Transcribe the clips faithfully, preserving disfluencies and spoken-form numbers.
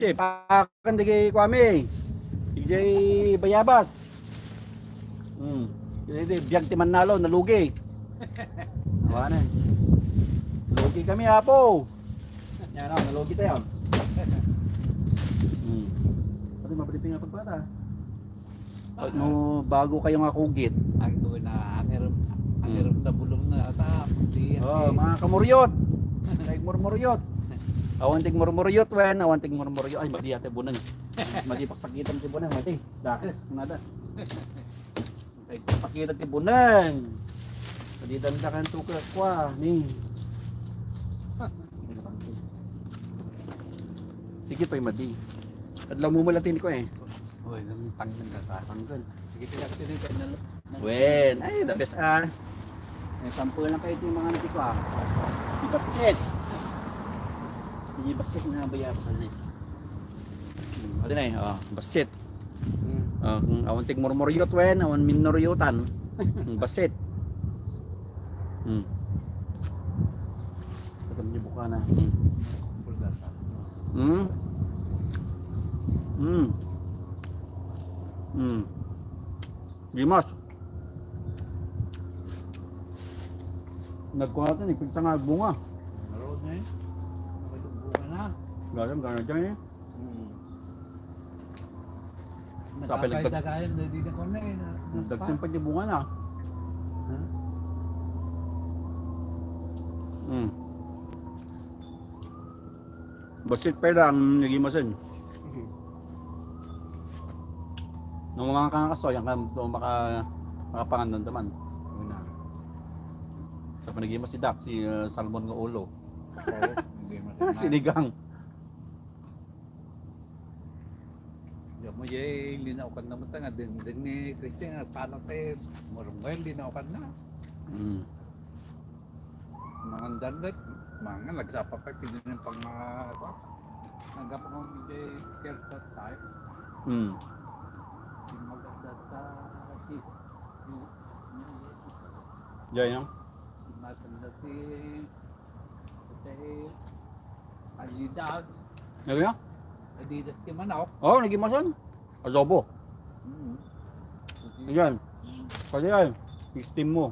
Pakan dagiti kuami. Dagiti bayabas. Hmm. Dagiti biag ti Manalo, nalugi. Awanen. Nalugi kami, apo. Yan, oh, nalugi tayo. Hmm. Pati mapaliping nga pagpata. Pag no bago kayo nga kugit. Ay, ito na, angir, angir Hmm. na bulong na ata, hindi yan Oh, eh. Mga kamuryot. Tigmurmuryot. Awan tigmurmuryot, wen. Awan tigmurmuryot. Ay, madi ate buneng. Madi pakpakitam ti buneng, madi. Dakes, nada. Ay, pakita ti buneng. Madi danda kan tuka, kwa, ni. Sige, toy, madi. Adlaw mo malatin ko eh. Oy, nang tanggal ka, tanggal. Sige, sige, sige, sige, nang Wen, ay, the best, ah. May sample lang kayo itong mga nati ko, ah. Di basit. Di basit na bayabas, ano eh. Hmm, ano na eh, oh, basit. Hmm. Oh, kung awan tigmurmuryot, wen, awan minuryutan. Hmm, basit. Hmm. Ito yung buka na. Hmm. Hmm. Hmm. Hmm. Gimas. Nagkuha natin, ipigsa nga bunga. Naroon na eh. Nakatong bunga na. Galang, gana dyan eh. Hmm. Sa Nakakay piligtag- dagayan na di na ko na eh. Na, na Dagsin pa. pa yung bunga na. Ha? Hmm. Basit pa lang, nagimasin. Mhm. Nung mga kangkaso, yan ka ito maka, makapangan doon naman. Una. Sa panagimas si Doc, si uh, Salmon nga ulo. Oo, hindi masama. Sinigang. Diyan mo, yay, linaukan naman ta nga, ding, ding ni Christian, nga, paano tayo, marunggay, linaukan na. Mm. Mga dandet, mga nagsapa pa, pwede na pang, ah, apa? Nagapa kong hindi care that time. Hmm. Yung maganda sa si, yung, yung, Diyan yan? Yung maganda si, si Alida. Ano yan? Adidas ti manok. Oo, nagimasan. Adobo. Mm. Ayan. Mm. Pwede yan. I-steam mo.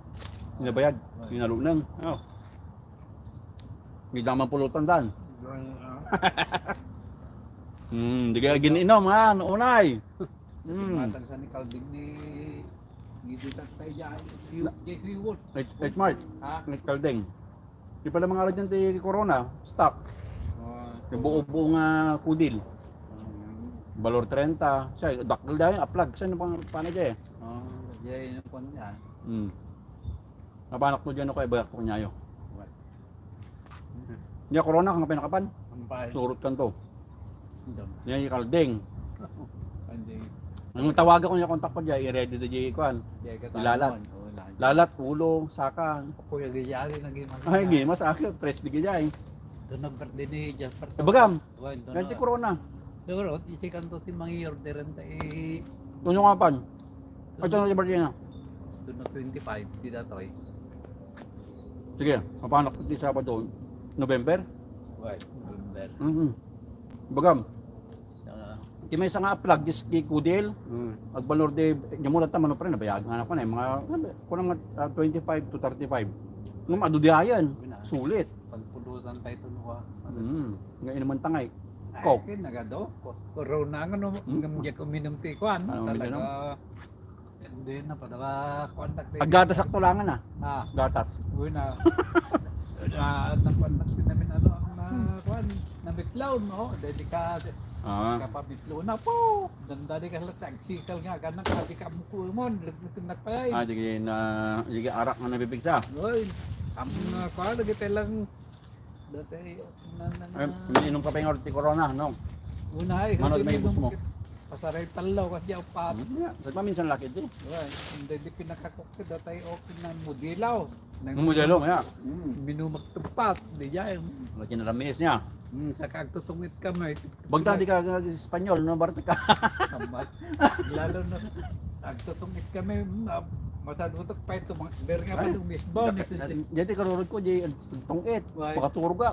Binabayad. Ay. Ginalunang. Oh. Hindi naman pulutan dan. Dry, ah. Hmm, di kaya gininom ha, noonay. Hmm. Matang sa ni Calvin ni Gidi Tatay Jai, si Jeffrey Wolf. H, H Mart. Ha? Ni Caldeng. Di pala mga radyan ti Corona, stock. Ah. Yung buo-buo nga kudil. Ah, yan. Balor trenta. Siya, dakkel dahil, aplag. Siya, ano pang, paano dyan eh? Ah, dyan yung kwan niya. Hmm. Napanak mo dyan ako, eh, bagak ko kanyayo. What? Niya Corona, kang pinakapan. Ang bahay. Surot kan to. Ang dami. Niya yung Caldeng. Caldeng. Ang tawagan ko niya, kontak ko dyan, i-ready na dyan, kuan. Dyan ka Ilalat. Tayo, oh, lahat. Lalat, ulo, saka. Ako yung gayari, naging mas Ay, nga. Gimas, akin, press bigay dyan. Doon ang birthday ni Jasper. Eh, bagam. Wen, doon Ganti na. Corona. Siguro, iti kanto ti mangi-orderan ta, eh. Tuno nga pan. Ay, tuno ti birthday na. Doon na twenty-five, ti datoy. Sige, mapanak ti Sabado, November? Right, November. Mm-hmm. Bagam. Ah. Ti maysa nga aplag, dis ki kudil. Mm. Agbalor di, di mo rata, mano pa rin, nabayag nga ako na, mga, kuna nga, ah, twenty-five to thirty-five. Ngam, adu di ayan. Yun na. Sulit. Pagpulutan tayo ito, no, ah. Mm. Nga inuman tangay. Ay, Coke. Kin, nagado. Ko-, corona nga, no, Hmm? ngam di ko minum ti kuan. Ano, talaga. Minum? Hindi na, padala, kuan na, Agatas sakto langan, ah. Ah. Gatas. Uy, na. Na, na, kuan, na, pinamin, ano, ang na, Hmm. kuan, na mitlaw, no? Dahil di ka, Ah. ka pa mitlaw na po. Danda di ka lang, tagsikal nga, ganang ka, di ka mukumon, lagnatin na pa yan. Ah, di ka na, di ka arak nga nabibigsa. Uy, ang, ah, kuan, lagi tayo lang, Dati, na, na, Ay, na. Ininom ka pa yung ti Corona, no? Una, eh, Mano kasi may minum-, gusto mo? Pasaray talaw kasi ako pa. Hmm, yeah. Nagmaminsan laki, di? Well, hindi, di pinakakok ka, dati okay na mudilaw. Nang Ang modelo, yeah. Mm. Minumagtupat, di dyan. Laki na ramis niya. Hmm, sa kagtutungit ka, may Bagda, di ka, ka Espanyol, no? Barta ka. Tama. Lalo na, agtutungit kami, ma-, masadutok pa ito, mga, ber nga pa Ay, itong mismo, dak-, nagsisit- dak-, dati karurod ko, di, ang tungit, Why? Makaturog ka.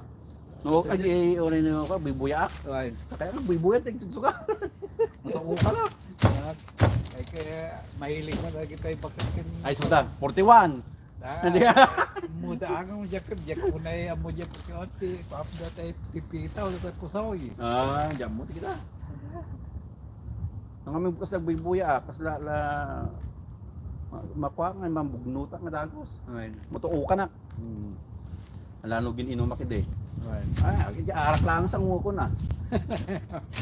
No, ay, ay, oray na ako, buybuyaak. Ay. Kaya nga, buybuya, tigtugtuga. Matuo ka na. Ay, kaya mahilig na lagi tayo bakit kan- Ay, suda, forty-one. Ah, Hindi. Muda ang jacket, jacket ko na eh, amo jacket ko, ati, paap na tayo, pipita, wala tayo pusaw, eh. Ah, diyan mo, tigita. Ang aming bukas nagbuybuya, ah, kas la, la, ma-, makwa nga, mambugnuta nga dagos. Ay. Matuo ka na. Hmm. Alano gin-inumak idi. Right. Ah, agi, arak lang sa nguko na.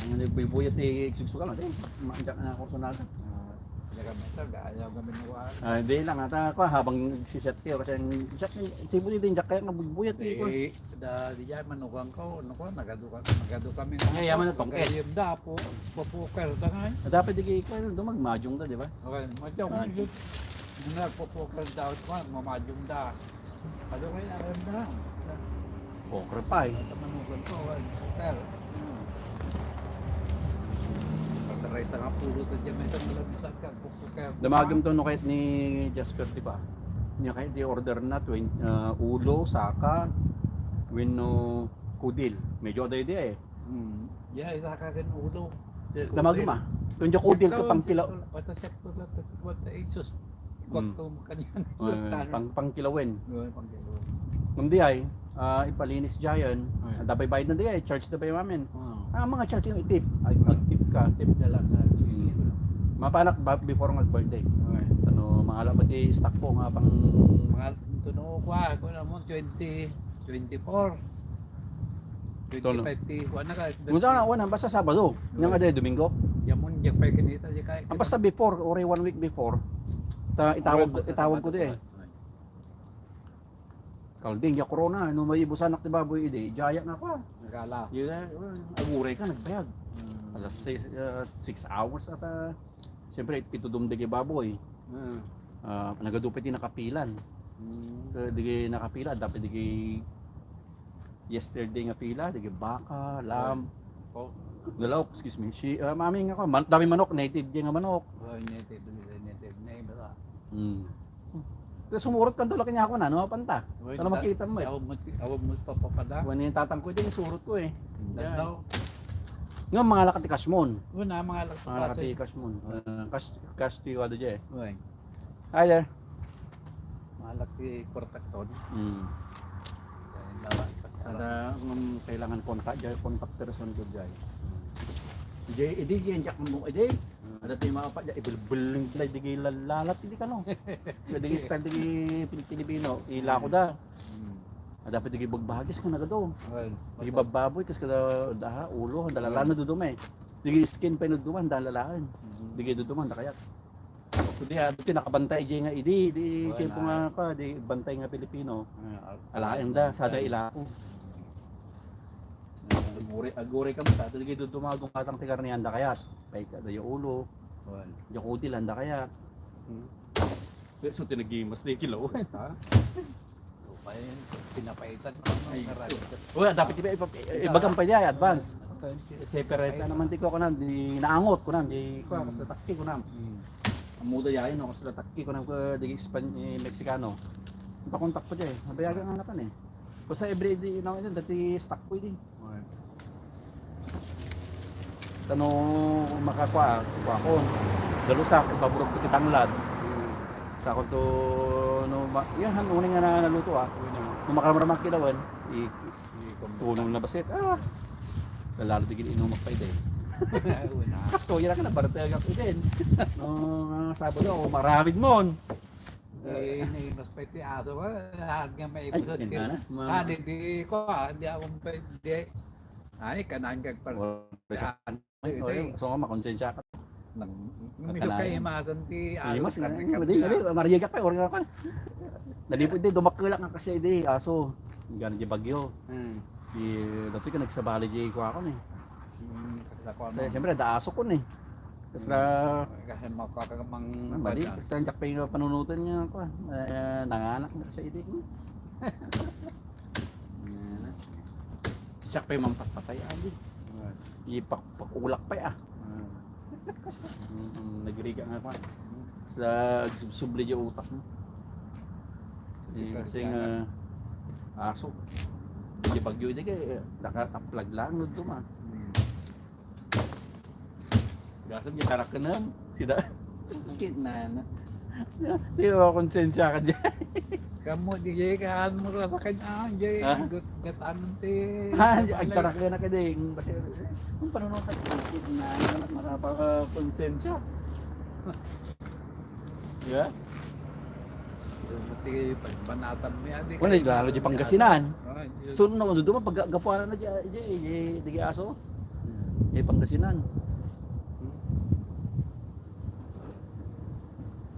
Ang nagbuybuya ti igsugsugan, eh, maanjak na ako sa nada. Ah, diyan kami ito, ayaw kami nawa. Ah, hindi lang, ata ako, habang si-set kayo, kasi ang set, sibu din, diyan kaya nga buybuya, eh, ko. Eh, da, di dyan, manugang ko, ano ko, nagadu ka, nagadu kami nga. Ay, yaman na tong, eh. Kaya yung dapo, pupuker da nga, eh. Dapat di kayo, ano, magmajong da, di ba? Okay, majong, ah, yun. Nagpupuker da, ako, mamajong da. Ano kayo, alam na? Okra pa eh. Sa manugan ko, well, hotel. Pagkaray ta nga pulo ta dyan, may isang malabis ang kagpukpukay. Damagem to no kahit ni Jasper, di ba? Niya kahit di order na, twenty, ah, ulo, saka, wenno kudil. Medyo aday di eh. Hmm. Yeah, isa ka rin ulo. Damagem ah. Twenty kudil ka pang kilo. Basta sakto lang, sakto lang, eh, sus. Kuwat ko kanyan. Ay, pang, pang kilawen. Ay, pang kilawen. Kundi ay, ah, ipalinis dyan. Ay. Ang dabay bayad na di ay, charge na ba yung amin? Ah. Ah, mga charge yung itip. Ay, magtip ka. Tip na lang na. Hmm. Mapanak ba before nga birthday? Ay. Ano, mga alam mo, di stock po nga pang mga, ito no, kuha, kung ano mo, twenty, twenty-four. Twenty-five ti, kuha na ka. Kung saan, wala, basta Sabado. Yan nga dahil Domingo. Yan mo, yan pa yung kinita, yan kaya. Ang basta before, or one week before, ta-, itawag ko, itawag ko di eh. Kalding, ya corona, no, may ibusanak ti baboy idi, jaya nga kwa. Nagala. Yun, eh, aguray ka, nagbayag. Hmm. Alas sais, ah, six hours ata. Siyempre, pitudom di kay baboy. Hmm. Ah, nagadupa ti nakapilan. Hmm. So, di kay nakapila, dapat di kay yesterday nga pila, di kay baka, lamb. Oh. Nalaok, excuse me. Si, ah, mami nga ko, man-, dami manok, native di nga manok. Oh, native, native, native, bala. Hmm. Tapos sumurot ka, tulak niya ako na, no? Panta. Uy, ano makita mo eh? Awag mo, awag mo papapada. Kuha niya yung tatang ko, ito yung surot ko eh. Yan. Daw. Nga, mga lakat ti Cashmon. Una, mga lakat ti Cashmon. Ah, cash, cash to you, ano dyan eh. Uy. Hi there. Malaki protekton. Hmm. Kaya na, ada, um, kailangan kontak, jay, kontak person ko jay. Jay, idi, jay, jak mo, idi. Ada ti mga pa, jay, ibilbiling play, di kay lalalat, hindi ka, no? Pwede yung style, di kay Pil-, Pilipino, ila ko da. Hmm. Ada pa di kay bagbagis ko nagado. Well, di kay babbaboy, kas kada, daha, ulo, dalala na duduma eh. Di kay skin pa yung duduma, dalalaan. Hmm. Di kay duduma, da kaya. Kundi, ah, di nakabantay di nga idi, di siyempre nga pa, di bantay nga Pilipino. Ah, alaen da, sada ila ko. Aguri, aguri ka mo, sada di dumago nga sang tigar niyan da kayat. Pay ka, da yung ulo. Di ko di landa kayat. Hmm. So, tinagimas na yung kilaw. Ha? Ay, pinapaitan mo ang Ay, karami. So, wala, dapat iba, iba, iba, ibagan pa niya, advance. Okay. Separate na naman, di ko, ako na, di naangot ko na, di ko, ako sa takki ko na. Hmm. Ang muda yayin, ako sa takki ko na, ko, di Span-, eh, Mexicano. Pakontak ko dyan, eh. Nabayagan nga napan, eh. Basta every day, na, dati stock ko, eh, di. Tano makakua, kuakon. Dalusak, ipaburog ti tanglad. Sakon to, no, ma-, yan, han, uning nga na-, naluto, ah. No makaramramak kilawan, i-, unong na basit, ah. Lalo di gid inumak pa ide. Kasto, yan ang nabartagak iden. No, Sabado, ako, maramid mon. Eh, naimas pa iti aso ko, lahat nga may Ay, episode. Yan na, ma- Ah, di, di ko, ah, di ako pwede. Ay, kanaan kag par-, Wala siya. Ay, hindi. Oy, so nga, makonsensya ka. Nang, Ang mismo kanaan. Kaimasan ti, Imas, alas nga, kami hindi, kami, hindi, ah. Marigak pa, oras nga ka. Nalipod di, dumakkelak nga kasi di, aso. Gana di bagyo. Hmm. Di, dati ka nagsabali di ko ako ni. Hmm, kasi ako Kasi, ano. Siyempre, da aso ko ni. Kasi na, Hmm. Kasi makakamang Ah, mali. Kasi ang jakpay nga panunutan niya ako, ah. Eh, nanganak na kasi di ko. Yan. Siya pa'y mampatpatay, adi. Right. Ipak-, pakulak pa, ah. Ah. Mm, nagriga nga pa. Sa sub-, subli yung utak mo. Eh, kasi nga, aso. Di bagyo idi kay, naka-aplag lang no duma. Hmm. Gasam niya tarak ka na, sida. Sakit na, na. Di ba, konsensya ka dyan? Kamu, di kaya kaan mo ka, bakit, ah, di, Ha? Gat-, gatan ti, Ah, di, agtarak ka na ka ding. Basta, eh, kung paano nung sakit na, marapa ka konsensya. Di ba? Pati pagbanatan mo yan, di Wala, kayo lalo di Pangasinan. Ah, yun. So, no, ano doon, pag gapuanan na di, di, di, di, aso? Di Pangasinan.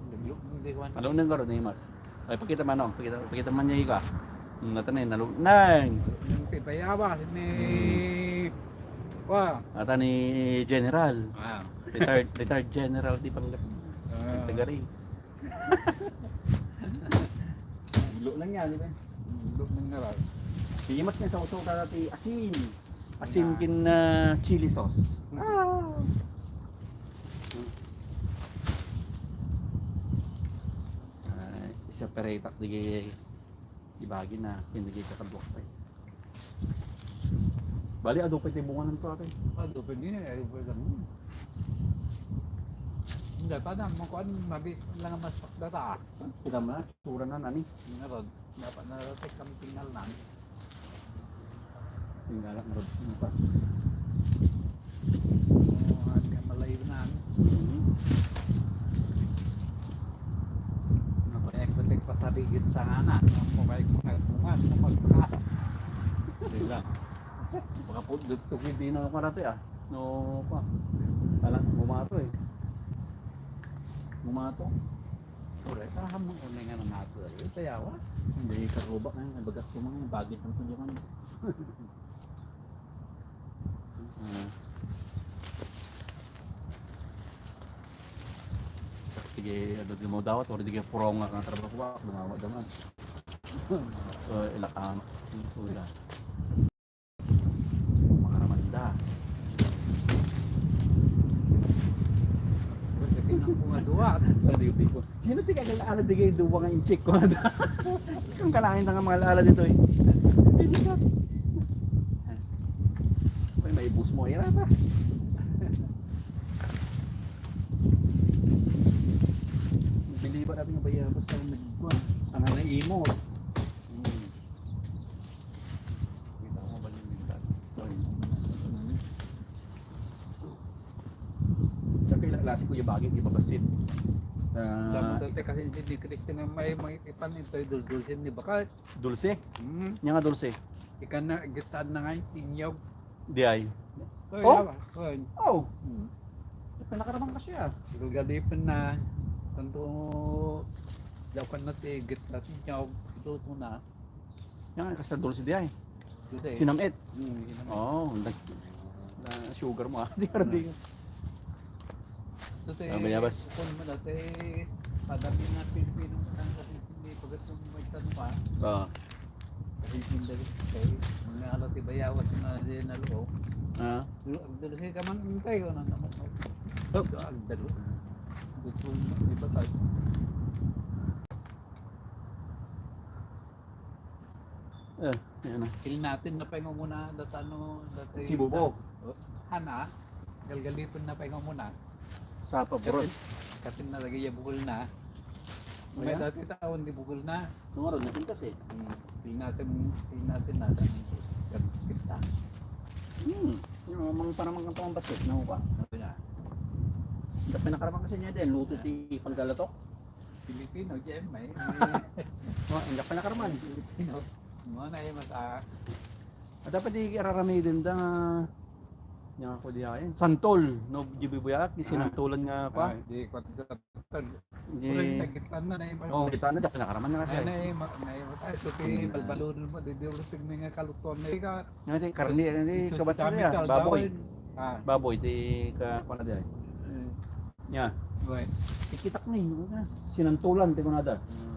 Hindi, hindi ko ano. Ano nang garo ni Mas? Ay, pakita man, oh. Pakita, pakita man niya ika. Hmm, nata na yun, nalungnang. Yung tibayawa, ni, Hmm. Wa. Ata ni General. Ah. Retired, retired General di Pangasinan. Ah. Tagaring. Ulo lang yan, di ba? Ulo lang nga lang. Sige, mas nga sausaw ka ti asin. Asin Ah. kin, ah, chili sauce. Ah. Ah, isa peretak di kay ibagi na, hindi kay kakaduak pa eh. Bali, adu pa iti bunga ng to, ate. Adu pa din, eh, adu pa lang. Hindi, paano, makuan, mabi-, lang mas pakdata, ah. Kita mo na, tsura na, nani? Nga ron, dapat na rin kami tingnan lang. Tingnan lang, ron, ano pa? Oo, ang malayo na, ano? Mhm. Napaek-paek pa sa bigit sa ngana, no? Papaek-paek bunga, papaek-paek. Hindi lang. Baka po, dito, hindi na ako karate, ah. No, pa. Alam, bumato, eh. Bumato. Wala, kahamang unay nga namato, eh. Tayawa. Hindi, karuba na yung nabagak yung mga bagit ng tulungan. Ah. Sige, ano, di mo daw, or di kayo purong nga kang trabaho, dumawa naman. So, ilakang, wala. Makaramanda. Wala, tingnan ko nga duwa. Sa duty ko. Sino ti kagalaala di kayo duwa nga incheck ko? Kung kalain na nga mga alaala dito eh. Hindi ka. Ay, may bus mo. Ira pa. Biliba natin yung bayabas sa nagkuhan. Ang hangin imo. Hmm. Kita mo ba yung minsan? Sa pila klase ko yung bagay, di ba, basit? Ah, Dapat dati kasi hindi ni Christine may, may ipan ito, yung dulce ni bakal. Dulce? Hmm. Nya nga dulce? Ikan na, gitaan na nga yung tinyog. Di ay. Oy, Oh? Yawa. Oy. Oh. Hmm. Pinakaraman kasi ah. Gagalipan na. Tanto, daw kan na tigit na tinyog. Ito na. Yan, kasta dulce di ay. Dulce. Sinamit. Hmm, sinamit. Oo, nag-, na sugar mo, ah. Di ka rin. Dulce, Ah, bayabas. Kung mo dati, padami na Pilipino, ang kasi hindi pagkat yung may tanong pa. Oo. Kasi hindi, eh, mga alas si Bayawas na din na loob. Ah. Lu-, ang dulce ka man, ang tayo, ano naman, oh. Oh. So, ang dalo. Gusto mo, di ba tayo? Eh, yan na. Kil natin na pa yung muna, dat ano, dat Si Bubo. Oh, hana, galgalipin na pa yung muna. Sa pabor. Katin, katin na lagi ya bukol na. Oh, May yeah? Dati taon di bukol na. Nung araw, napintas eh. Hmm. Di natin, di natin natin. Kita. Hmm. Yung mga para mga pang basket, naku pa. Ano na? Ang pinakaraman kasi niya din, luto Ah. si Panggalatok. Filipino, di yan, may, may Oh, ang pinakaraman. Filipino. Mga na yung mas, ah, Ah, dapat di araramidin da nga. Nya ako di ay. Santol, no, di bubuyak, di Ah. sinantolan nga pa. Ah, di, kwat-, kwat-, Di. Wala yung tagitan na, na yung Oh, kita na, dapat nakaraman na kasi. Ay, na yung ma-, na yung, ay, so, Hmm. balbalon mo, di, di ulit yung mga kalutuan na yung ka-, Nga, di, karni, ano, di, Isus kabatsa kami niya, ka, baboy. Gawin. Ah. Baboy, di ka, kuwan na di ay. Hmm. Nya. Right. Ikitak ni, ano na, sinantolan, di ko na da. Hmm.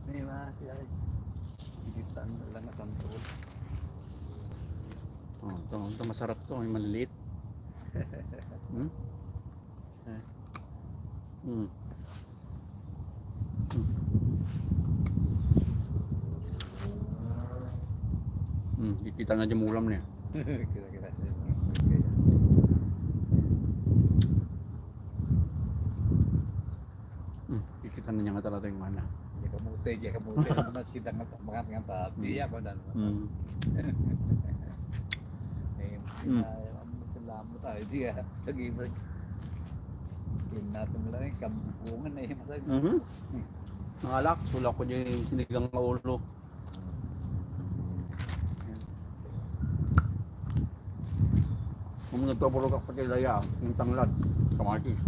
May mga sila, ikitan lang ang santol. Oh, ito, ito masarap to, yung maliliit. Hmm? Eh. Hmm. Hmm. Hmm. Kita na di ulam niya. Kita-kita. Hmm, kikita na niya nga talaga yung mana. Diay kamote, diay kamote. Ano mas kita nga, mga nga ta, diay ako na. Hmm. Eh, hmm, na, ano, salamat tayo, diay, ah. Lagi ba? Tingnan natin lang yung kambukungan na yung masay. Mhm. Mga alak, sulak ko diay sinigang nga ulo. Kung nagpaburog ako pati laya, yung tanglad, kamatis.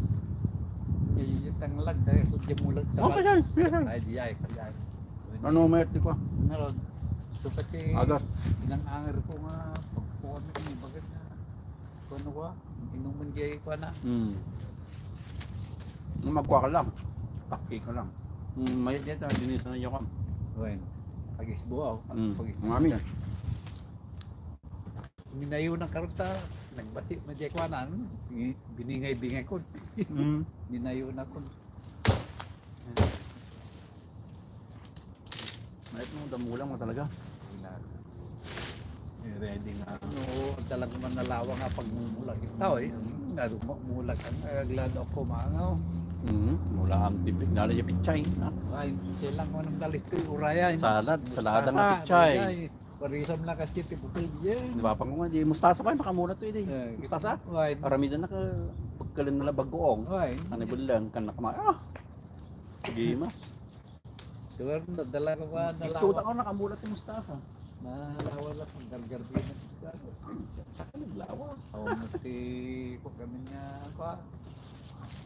Yung tanglad, dahil sa dimulag sa... Oh, kaya, kaya. Ay, diay, kaya. Ano, may arte ko? Meron. So, pati... Agas. Inang-anger ko nga, pagkuhan ko, yung bagat na. Kung ano ko, inuman diay ko na. Hmm. Nung magkuha ka lang, takki ka lang. Hmm, mayat diay ta, dinisan na diay ko. Wen, pag-isbuaw, hmm, pag-isbuaw. Mami. Minayo na karta, nagbati, madiay ko na, biningay-bingay ko. Hmm. Minayo na ko. Mayat mo, damulang mo talaga. Eh, ready nga. No, talaga man nalawa nga pagmumula. Itaw, eh. Nga, mula ka, eh, glad ako, mga, oh. Mhm. Mula ang tipik, nala yung pichay, no? Ay, hindi lang ko nang dalit ko, urayan. Salad, salada nga pichay. Urayan. Parisam na kasi ti butilya. Di ba, pang nga, di mustasa pa, makamuna to, eh, di. Eh, mustasa? Why? Aramidan na ka, pagkalin na lang bagoong. Why? Ano ba lang, kan nakama-, ah! Di mas. Siguro nadala ko ba, nalawa. Ito ako, nakamula ti mustasa. Nalawa lang ang gargar din. Saka naglawa. Oo, mati ko kami nga, pa.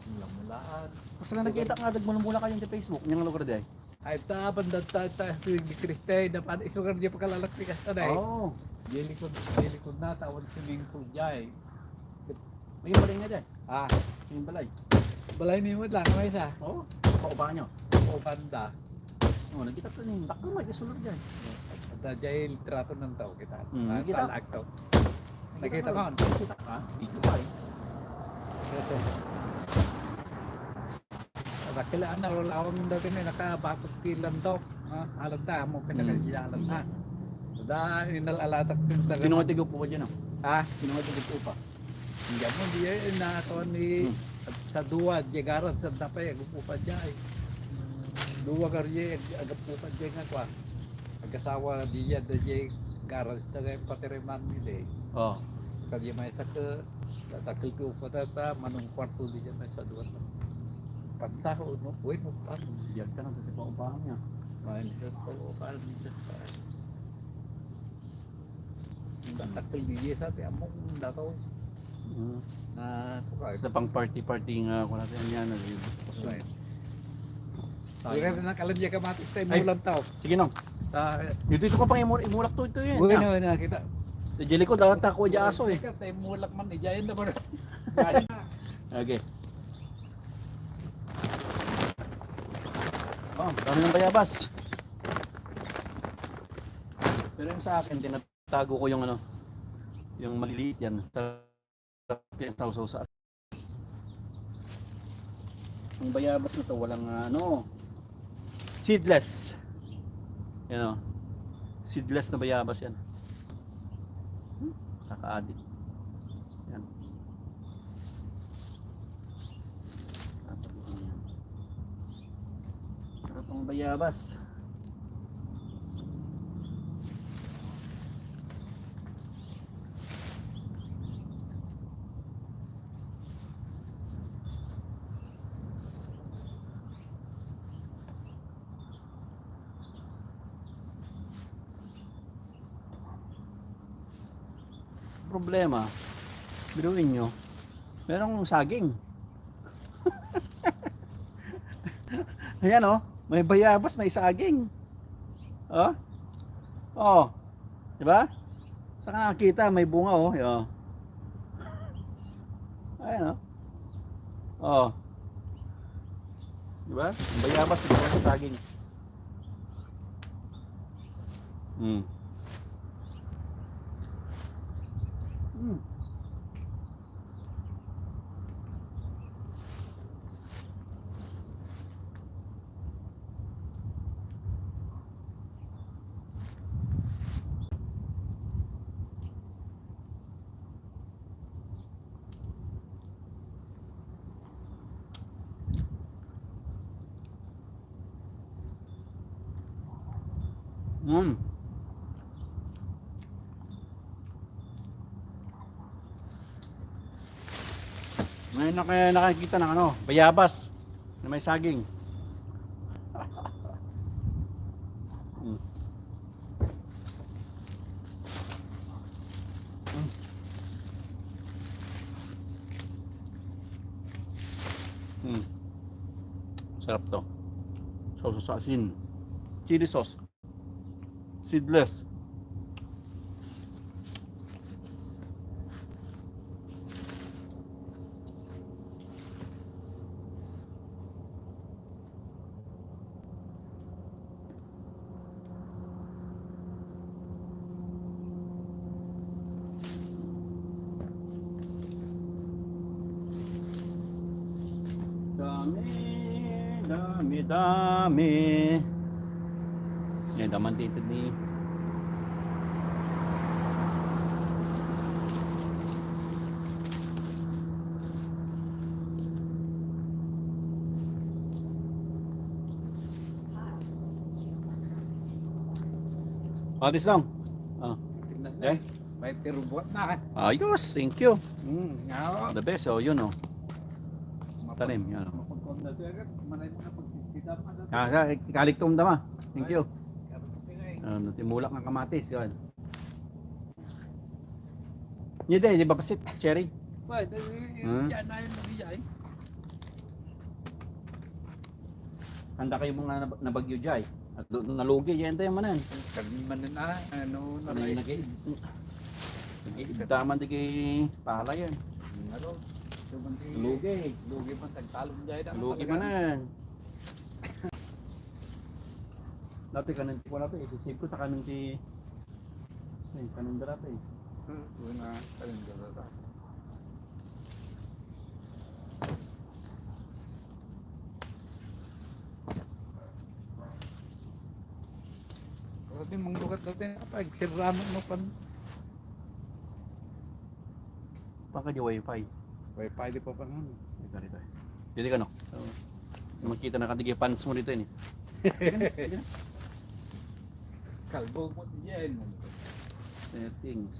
Mula-mulaan. Basta nga nakita nga, nagmula-mula kayo sa Facebook, yung lugar di ay. Ay, ta, banda ta, ta, si Kristay, na pan-, isugar niya pagkalalak ni Kasta na eh. Oo. Dilikod, dilikod na, tawan swimming pool diay. May balay nga dyan. Ah. May balay. Balay ni mo lang, may isa. Oo. Paubahan nyo. Paubahan da. Oo, nakita ko yung takbo, may kasulod dyan. Ada diay litrato ng tao kita. Hmm, ah, nakita? Talak to. Nakita mo? Nakita ka? Video pa eh. Ito. Dakkel a, nalawang dagiti nakabakod ti landok. Ah, alam ta, amo, hmm, pinakadialan na. Da, inal-alatak ti daga. Sino nga tigupo dyan, ah? Ha? Sino nga tigupo pa? Hindi mo, di, eh, na, ito ni, hmm, sa dua, di garas, sa dapay, agupo pa dyan, eh. Dua garye, ag-, agapo pa dyan nga, kwa. Agasawa, di, di, di, garas, da, patiriman, di, eh. Oh. Kadi may sa ke, Tatakil ti upa ta, ta, manong kwarto di dyan, may sa duwa ta. Pantaho, no? Uy, no, pa. Diyan ka na, kasi paupahan niya. Ay, ni sa paupahan, ni sa pa. Tatakil di dyan, sa ti among dakaw. Mm. Na, sa pang party-party nga, kung natin yan, nag-, right. Wala na nakalam niya kamatis tayo, ay, mulang tao. Sige, no. Ah, ito, ito ko pang imur-, imulak to, ito yun. Uy, ah, no, nakita. Sa jeli ko, dapat ako dyan aso, eh. Teka, tayo mulak man, ijayan na ba? Okay. Oh, dami ng bayabas. Pero yung sa akin, tinatago ko yung ano, yung maliliit yan. Sa Pinasawsaw sa asin. Ang bayabas na to, walang, ah, ano, seedless. Yan, oh. Seedless na bayabas yan. Hmm, nakakaadik. Yan. Sarap ang bayabas. Problema, biruin nyo, merong saging. Ayan, oh, may bayabas, may saging. Oh? Oh. Di ba? Saan ka nakakita? May bunga, oh. Ayan. Ayan, oh. Oh. Di ba? Ang bayabas, di ba? Ang saging. Hmm. Hmm. Hmm. Ngayon na kaya nakikita ng ano, bayabas na may saging. Mm. Mm. Mm. Sarap to. Sauce sa asin. Chili sauce. Seedless. Dami, dami, dami. Yan, daman dito ni. Atis lang. Ah. Tingnan na. Eh? May tirubuan na. Ayos, thank you. Mm, nga, oh. The best, oh, yun, oh. Tanim, yun, oh. Mapagkuan na to, eh. Manay mo na pagsisita pa na. Ah, sa, ikaligtom dama. Thank you. Ah, natimulak ng kamatis, yun. Yun din, di ba, pasit, cherry? Pwede, Hmm? yan na yung nabiyay. Handa kayo mga nab-, nabagyo, Jay. At do-, nalugi, yan tayo manan. Kami man na, ano, na Ano yung nag-i-, nag-iigdaman di kay pala yan. Ano? Lugi. Lugi man, tagtalon dyan. Lugi man yan. Dati kanin ko na to, isisip ko sa kanin ti, eh, kanin dara to eh. Hmm, yun na, kanin dara to. Dati, manglukat dati, apa, serrano mo pan. Pangka di wifi. Wifi di pa pa nga. Ito, ito. Pwede ka, no? Oo. Makita na ka, tigil fans mo dito, ini. Kalbo mo diyan. Settings.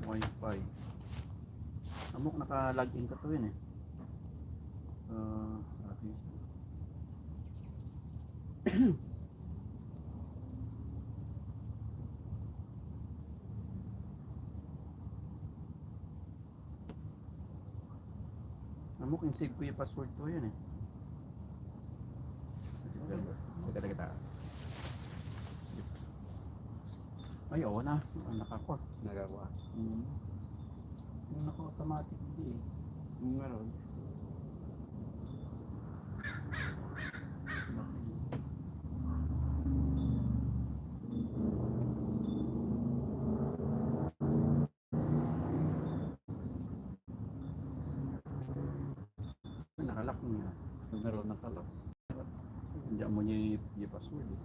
Wifi. Amok naka-log in ka to yun, eh. Ah, okay. Amok, in-save ko yung password ko yun, eh. Kita, kita. Ay, oo na. Ang nakakuha. Nakakuha. Mm. Yung naka-automatic, hindi eh. Yung meron. Nakalak niya. Meron nakalak. Hindi mo niya i-, i-password eh.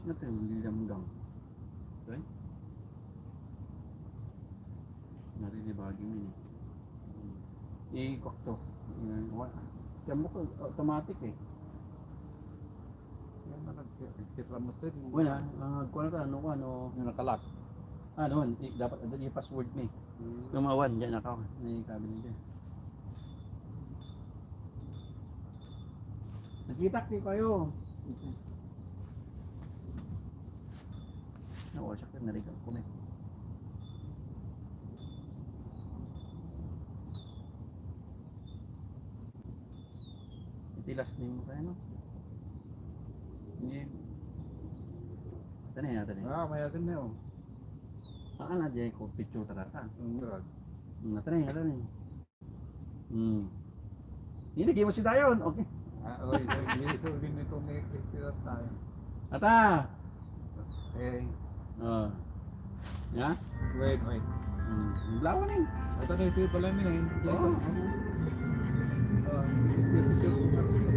Sino to yung William Gang? Okay? Nari ni Bagyo yun eh. Ikok to. Yan, wa-, yan mo ko, automatic eh. Yan na nag-, nag-, nag-, Wala, ah, kuwan ka, ano, ano. Yung nakalak. Ah, naman, i-, dapat, i-password mo eh. Hmm. Yung mga one, dyan ako. May kabili dyan. Nakita ko kayo. Nawa siya, narigan ko na eh. Iti last name mo tayo, no? Hindi. Ito na yun, ito na yun. Ah, may akin na yun. Ah, na, di ko picture talaga. Ang drag. Hmm, ito na yun, ito na yun. Hmm. Hindi, di mo si Dayon. Okay. Ah, okay. So, hindi, so, hindi ko may picture tayo. Ata! Eh. Oh. Ya? Wait, wait. Hmm. Ang blawa na yun. Ito na, ito pala, min, eh. Oo. Oh, picture, picture.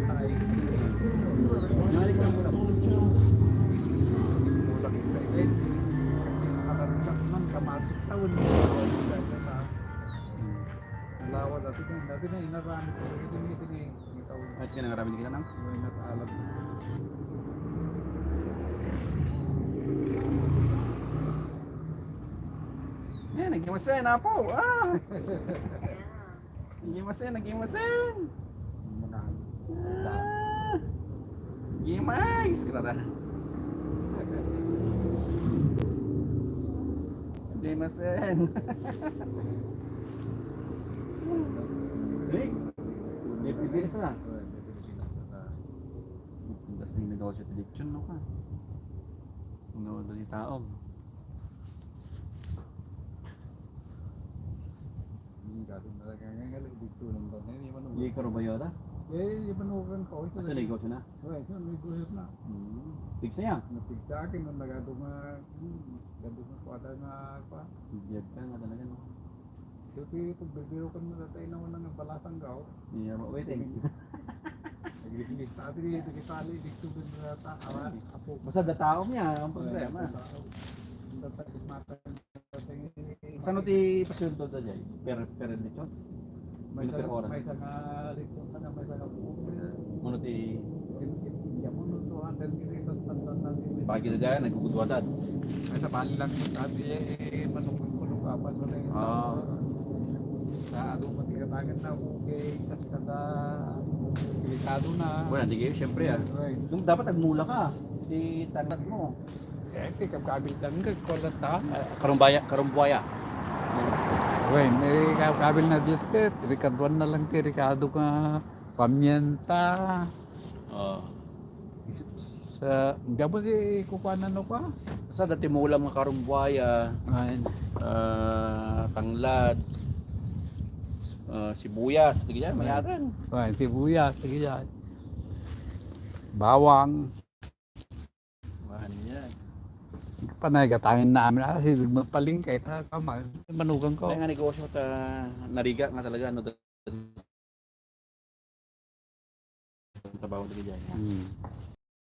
Ay. Nalik lang mo na po. Wala kita, eh. Nakarusak man, kamatis sa wala. Ang lawa dati kan, dati na inaramid ko. Ito na, ito na yung, ito. Ay, sige, nangaramid kita nang? May nag-alab. Nagimasen, apo. Ah! Nagimasen, nagimasen. Muna. Ah! Gimay! Nagimasen. Hey! May Pilipinas na. Ang gas ng negosyo, tradisyon, no, ka? Ang nawala di tao. Hindi ka rin talaga ngayon, dito lang ba? Hindi, ano ba? Hindi ka rubayo, ta? Eh, yung manukan ko, ito. Asa na negosyo na? Wala, ito, negosyo na. Hmm. Pigsa yan? Napigsa akin, nung nagado nga, hmm, gado nga kwata nga, pa. Biyag ka nga talaga, no? Ito, ito, pagbibiro ka na tayo na walang balasang gaw. Iya, waiting. Naglinis tayo dito, kita, dito, dito, awa, apo. Basta dataom niya, ang problema. Ang tatagos mata. Saan ti pasyento da jay? Per, per lechon? May per oras? May isang lechon sana, may isang buo. Ano ti? Hindi mo no two hundred kilometers, tantan na din. Bagi na dyan, nagkukudwatan. Ay, sa bali lang yung sabi, eh, manukul-kulong ka pa, so, eh, Ah. Sa ano, matigatangan na, okay, sa kada delikado na. Wala, hindi kayo, siyempre, ah. Right. Nung dapat nagmula ka, di tanggap mo. Eh, ti kabkabil danggag, kulat ta. Ah, karumbaya, karumbuaya. Wen, eh, kabkabil na diet ket, rikaduan na lang ti rikado nga pamienta. Oh. Sa, diyan mo di kukuanan no ka? Sa dati mo ulam nga karumbuaya, Ay. ah, tanglad, ah, sibuyas, di kaya, mayatan. Ay, sibuyas, di kaya. Bawang. Mahal yan. Panay gatangin na amin, ah, sige, magpalingkay, ta, kama, manugang ko. Kaya nga negosyo ta, nariga nga talaga, ano, trabaho talaga dyan. Hmm.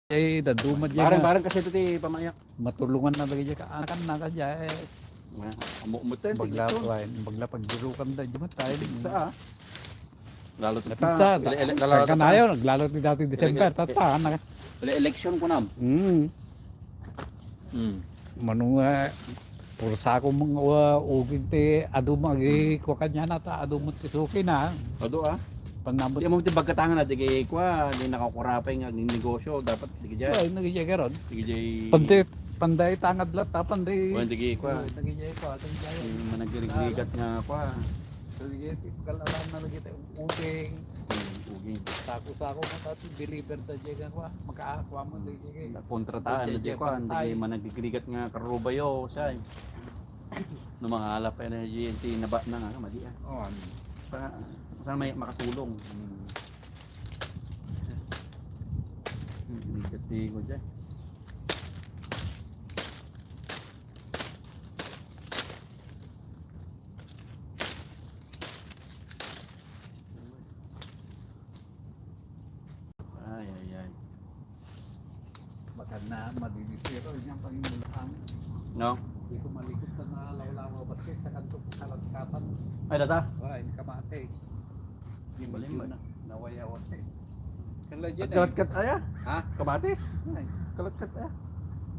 Eh, daduma dyan Barang, nga. Barang kasi ito, ti, pamayak. Matulungan na lagi dyan, ka, anak na ka dyan, eh. Amo, amo, ten, Bagla, tigito. Bagla pagbirukan da, dyan mo tayo. Sa, ah. Lalo ti Napita, ele-, ele-, ta-, lalo ti kanayon, lalo ti dati December, ele-, tata, anak. Ele-, election ko nam. Mm. Mm. Mano nga, puro sako mga, uh, uging ti adu magi kua kanya na ta, adu mo ti suki na. Adu, ah. Panamot. Di mo ti bagkatangan na, di kay kua, di nakakurapay nga negosyo, dapat di kaya. Well, nagigya ka ron. Di kaya. Panday, panday tangad latta, panday. Well, di kay kua. Nagigya kua, nagigya. Yung managirigat nga kua. Nagigya, ti pagkalaran na lagi tayo. Uging. Hmm, uging. Sako-sako mo, tapos deliver ta dyan, kwa, makakuha mo, di, di, di. Kontrataan, Dyan, di, dyan, kwa, pantay. Di managigrigat nga karubayo, siya, eh. No, mga alap, eh, na dyan, tinaba na nga, madi, ah. Oh, ano? Sa, saan may makatulong? Hmm. Hmm, gati ko dyan. Ay, ay, ay. Baka na madidisiro yung pangimulahan. No? Di ko malikot sa nalawlawa, ba't sa kanto kalatkapan? Ay, data? Ay, kamate. Di Balimbag. Medyo na, nawaya-wasa eh. Kala dyan eh. Kalatkat aya? Ha? Kamatis? Ay. Kalatkat aya?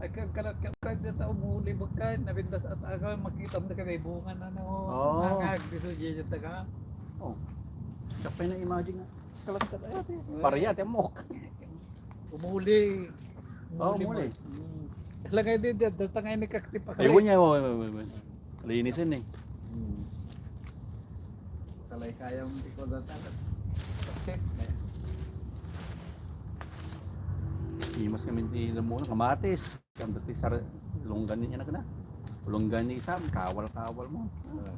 Ay, ka-, kalatkat ka dyan, tao, muli ba ka? Nabindas at aga, makita mo na kami, bunga na, no? Oo. Nangag, gusto dyan yung taga. Oh. Siya pa yung na-imagine nga. Kalatkat aya, te. Ay. Pariya, te, mok. Umuli. Oo, umuli. Umuli. Mm. Kala nga di, di, datang ay nagkakti pa Ay, kali. Wala niya, wala, wala, wala. Linisin eh. Hmm. Kalay kaya mo di ko datang. Check. Imas kami di mo kamatis. Kan dati sar longgan ni anak na. Longgan ni Sam, kawal-kawal mo. Ah.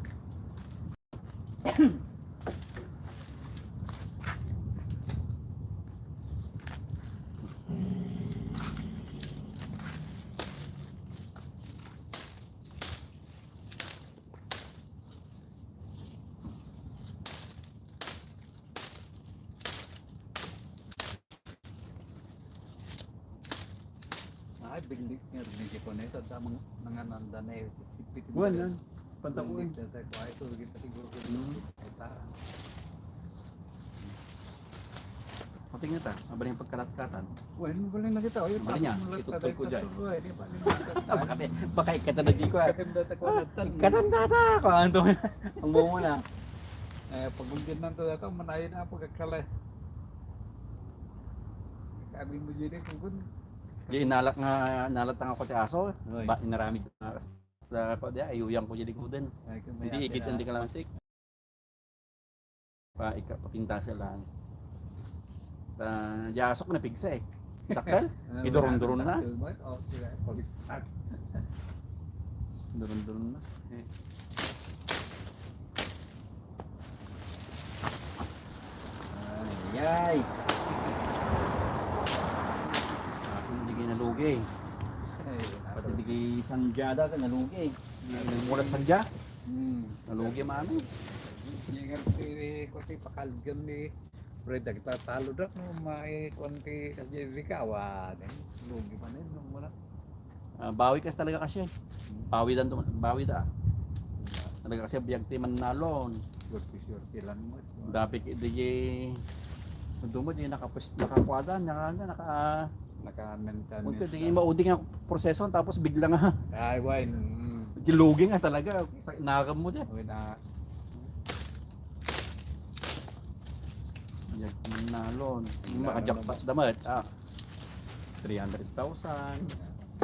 Ay, bigli nga rin ko na ito. Damang nangananda na eh. Sipit Buwan na. Pantang ko eh. Bigli na tayo. Ay, ito, kita siguro ko Hmm. Ito. Pati nga ta, mabaling pagkalatkatan. Wen, mabaling na kita. Oy, mabaling niya, itutol ko dyan. Baka, baka ikatan na di ko. Ikatan data ko. Ang dumi. Ang bumo na. Eh, pag-undin ng to, ito, manayon na pagkakala. Sabi mo dyan eh, kung kun. Di inalak nga, nalat nga ako ti aso. Ba, inaramid ko nga. Sa, pa, di, ayuyang ko dyan ikuden. Hindi igit, hindi kalansik. Pa, ika, papintasan lang. Ah, di asok na pigsa eh. Dakkel? Idurun-durun na. Idurun-durun na. Eh. Ay, ay. Asin di kayo nalugi. Pati di kayo sanjada ka nalugi. Mula sanja. Hmm. Nalugi man. Ingat ti, kuti pakalgan ni Fred, nagtatalo da no, mai, kunti, kasi Jessica, wa, din. Lugi man din, nung wala. Ah, bawi kasi talaga kasi. Bawi dan, bawi da. Talaga kasi biyag ti mannalon. Swerte, swerte lang mo. Dapit, di, di, dumod, di nakapus-, nakakuadan, naka, naka, Naka-maintenance. Huwag ka, di mauding ang proseso, tapos bigla nga. Ay, why? Mm. Gilugi nga talaga. Sa inagam mo dyan. Okay na. Yan, nalon. Yung makajakpat damat, ah. Three hundred thousand.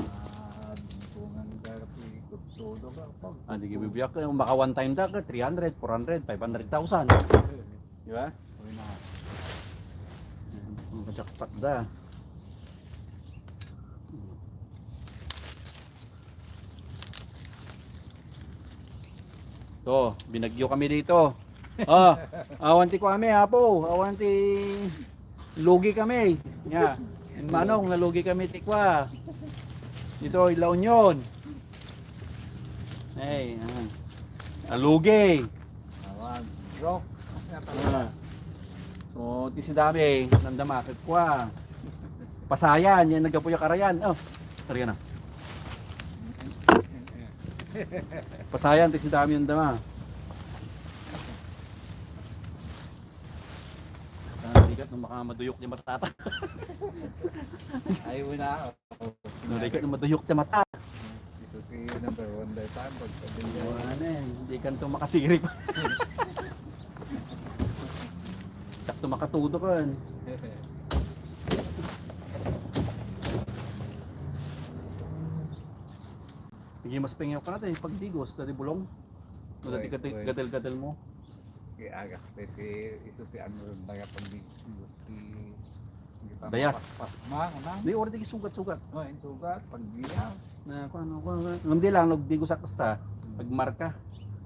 Ah, bungan ka, todo ka pa. Ah, di gibibiyak ka. Yung maka one time da ka, three hundred, four hundred, five hundred thousand. Di ba? Okay na. Makajakpat da. To, binagyo kami dito. Ah, awan ti kuami, apo. Awan ti lugi kami. Ya. Manong, nalugi kami ti kua. Dito, La Union. Ay, ah. Nalugi. Awan, bro. Ah. So, ti si Dami, nandama, kagkua. Pasayan, yan naggapuy a karayan. Oh, karayan na. Pasayan, ti si Dami, nandama. Ah, bigat nung makamaduyok ni matata. Ay, wala. Narigat na maduyok ti mata. Ito ti number one day time pag sabi niya. Wala na eh, hindi ka nito makasirip. Sakto makatudo ka. Hindi mas pengyo ka natin, pag digos, dati bulong. Wala ti gatel-gatel mo. Kaya aga, pwede ito ti ano rin na pag digos. Dayas. Di, ora di sugat-sugat. Oh, yung sugat, pag biya. Na, kung ano, kung ano. Ngam di lang, nagdigosak kasta. Pagmarka.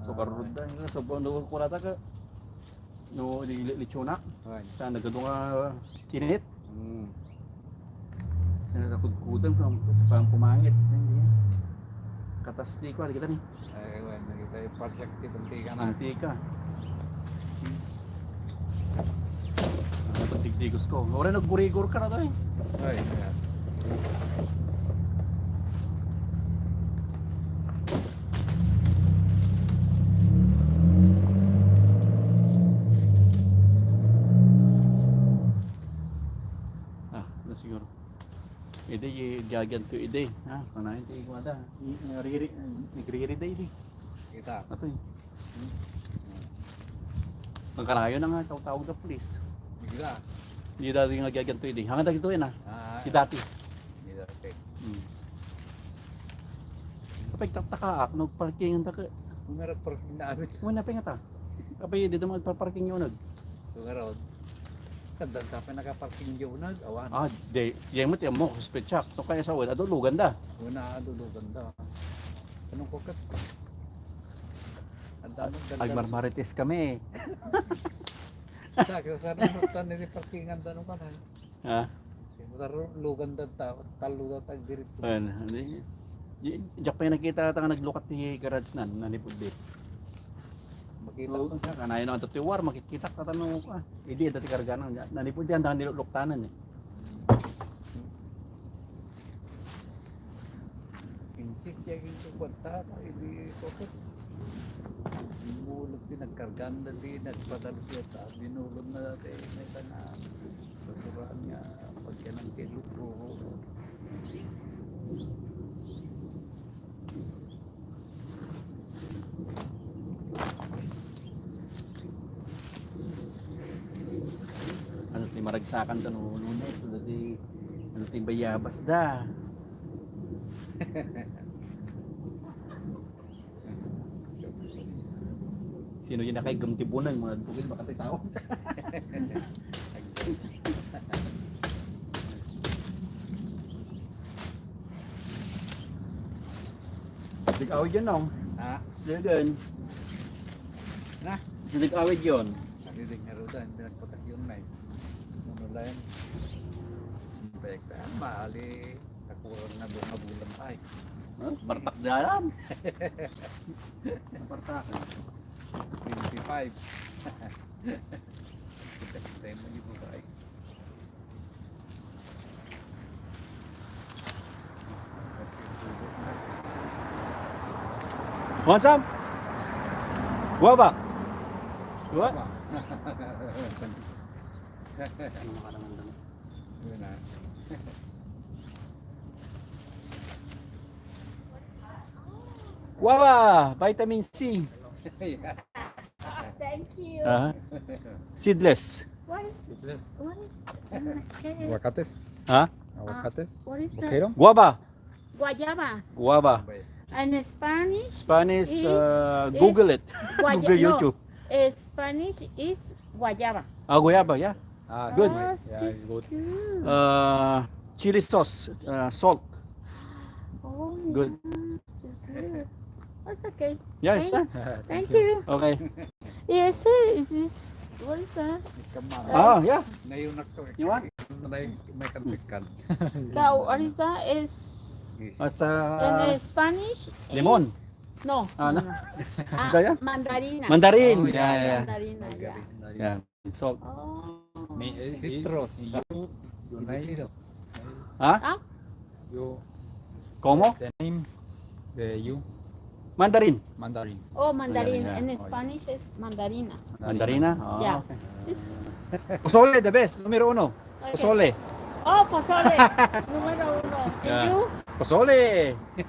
So, karurod da. So, ano, kurata ka. No, di li-, litsunak. Sa nagado nga chinit. Hmm. Sa nakudkudan, sa pang pumangit. Hindi. Katas ti ko, kita ni. Ay, wen, nakita yung parsyak ti pantika na. Pantika. Ano pag tigdigos ko? Ora nagburigor ka na to eh. Ay, yeah. Ah, na siguro. Ide, gaganto ide. Ha? Panayin ti ikuan da. Nagriri, nagriri da ide. Kita. Ato eh. Ang karayo na nga, tawtawag da pulis. Bigla. Di dati nga gaganto ide. Hanggang dagito yun ah. Ah, di dati. Di dati. Hmm. Kapag taktaka, no, parkingan da ka. Kung nga parking na amin. Muna pa nga ta. Kapag di naman parking yun. Kung nga road. Kaddan sa pa nakaparking yun, awan. Ah, di. Yan mo, tiyan mo, speed check. So, kaya sa wala, adulugan da. Una, adulugan da. Anong kukat? Ang dami, ang dami. Agmarmarites kami eh. Sa, sa, sa, sa, sa, niliparkingan da nung kanan. Ha? Yung lugan da ta, talo da ta, diretso. Ayun, hindi. Di, diak pa yung nakita ta nga naglukat ti garage nan, nanipod di. Makita ko. Kanayon naman to ti war, makikita ka tanong ko ah. Hindi, dati karga nang, nanipod di, ang daan niluluktanan eh. Insik, yung kwarta, hindi ko. Mulog din, nagkarganda din, nagpadalo siya sa binulog na dati, may tanga. Kurang nga, pagka nang kay Lukro. Ano ti maragsakan ta no Lunes? Ano ti, ano ti bayabas da? Sino yung nakaigam ti bunang, mga dugil, baka ti tao. Di ka awid yan, no? Ha? Sino din? Na? Sino di ka awid yun? Narinig na rin, pinagpatak yun, Nay. Ano lang? Pekta, maali. Nakurang na bunga bulan ay. Huh? Bartak dalan. Bartak. Twenty-five. Kita-kita mo yung buka ay. Want some? Guava. Guava? Ano makalaman dami? Yun na. Guava, vitamin C. Thank you. Ah. Seedless. What is, Seedless. What is, okay. Aguacates. Ha? Aguacates. Ah, what is that? Bukero? Guava. Guayaba. Guava. And Spanish Spanish, is, uh, is Google it. Guaya-, Google no. YouTube. Eh, Spanish is guayaba. Ah, guayaba, yeah. Ah, good. Oh, yeah, it's good. Good. Uh, chili sauce, uh, salt. Oh, good. Yeah, it's good. That's okay. Yeah, it's fine. Thank you. Okay. Yes, sir. Is this, what is that? Ah, yeah. You want? May, may kantikkan. So, what is that? Is, it's, uh, in Spanish, limon. Is, no, ah, no, no. Ah, mandarina. Mandarin. Oh, yeah, yeah, yeah. Mandarina, yeah. Mandarin. Yeah. Salt. Oh. May, eh, citrus. You, you like it? Ha? Ah? You, como? The name, the you? Mandarin. Mandarin. Oh, mandarin. Mandarin, yeah. In Spanish is mandarina. Mandarina? Oh, yeah. Okay. It's pozole, the best. Numero uno. Okay. Pozole. Oh, pozole. Numero uno. And you? Yeah. Pozole.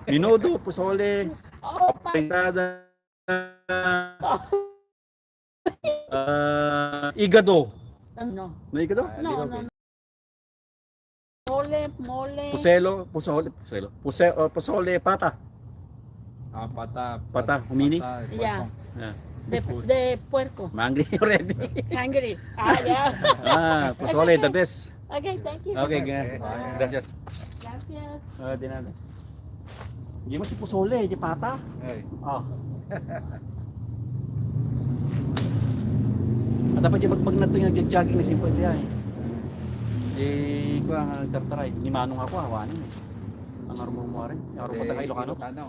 Menudo, pozole. Oh, pa- Fritada. Ah, igado. Ano? May igado? Ah, no, no, no. Mole, mole. Puselo, pusole, puselo. Puse-, oh, pozole, pata. Ah, pata, pata, humini? Pata, yeah. Puerco. Yeah. The, the puerco. Ma-hungry already. Hungry. Ah, yeah. Ah, pozole, the best. Okay, thank you. Okay, okay. Gracias. Gracias. Ah, di na. Di mo si pozole, di pata. Ay. Oh. At dapat yung magmagna to yung jogging na simple di ay. Eh, ko ang nagtartaray. Ni Manong ako, awanin eh. Ang armo mo rin. Ang armo mo tayo Ilocano. Ilocano.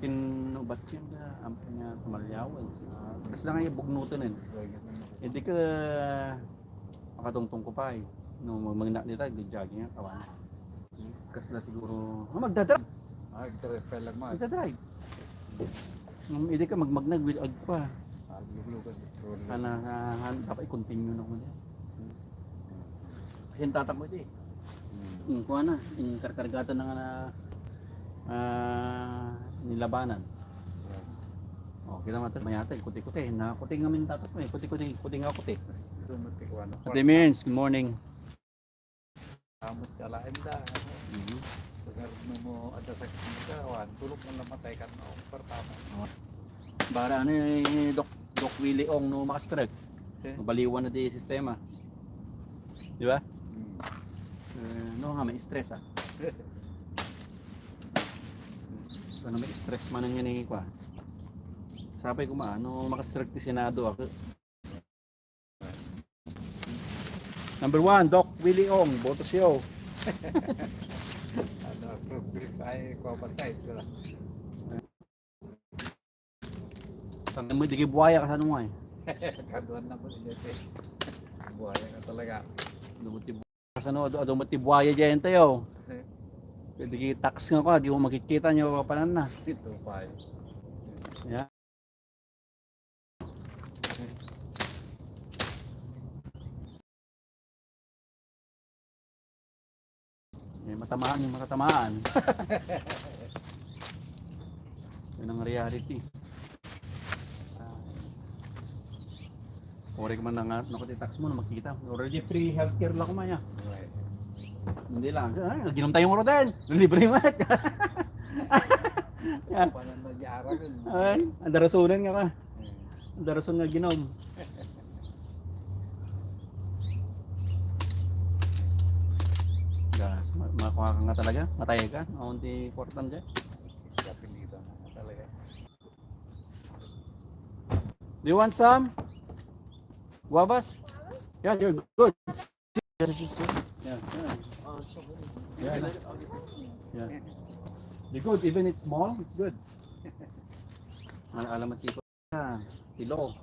Tinubat yun na, ang niya tumalyaw eh. Tapos lang yung bugnutan eh. Hindi ka makatungtong ko pa eh. No, mag-, magna dita, nag-jogging nga, kawan. Kasla siguro, ah, magdadrive. Ah, nagdadrive pa lang mo. Magdadrive. Um, hindi ka magmagnag with ag pa. Ah, luglugan. Ana, ah, han-, dapat i-continue na ko niya. Kasi yung tatak mo ito eh. Hmm. Yung kuha na, yung karkargatan na nga na, ah, nilabanan. Oh, kita mo, mayatay, kuti-kuti. Nakuti nga min tatak mo eh. Kuti-kuti, kuti nga kuti. Ate Mirns, good morning. Amot ka lain da. Mhm. Pagar mo mo ada sakit ka, wan, tulog mo lang matay ka, no? Pertama. Oh. Bara ni Doc, Doc Willie Ong no makastrek. Okay. Mabaliwan na di sistema. Di ba? Hmm. Eh, no, nga may stress, ah. Ano, may stress man ang yan, eh, kwa. Sapay ko, ma-, no, makastrek ti Senado, ako. Number one, Doc Willie Ong, boto siyo. Ano, progress ay, kwa, patay, wala. Saan mo, di buhaya ka sa nung ay? Kaduan na po, hindi, eh. Buhaya ka talaga. Dumot ti bu-, kasano, adu-, dumot ti buhaya dyan tayo. Eh. Pwede ki tax nga ko, di mo makikita nyo, papanan na. Ito pa yun. Yeah. Matamaan yung makatamaan. Yan ang reality. Ori ko man nga, naku, ti tax mo na makita. Already free healthcare lang ko man, ya. Hindi lang. Ah, ginom tayo mo rin. Libre mo. Panan na di aragan. Ay, ang darasunan nga ka. Ang darason nga ginom. Gas, ma-, makuha ka nga talaga. Matay ka. Ang di important dyan. Kapilitan na talaga. Do you want some? Guavas? Yeah, you're good. Yeah. Yeah. Yeah. You're good. Even it's small, it's good. Ang alamat dito. Ah, Tilo.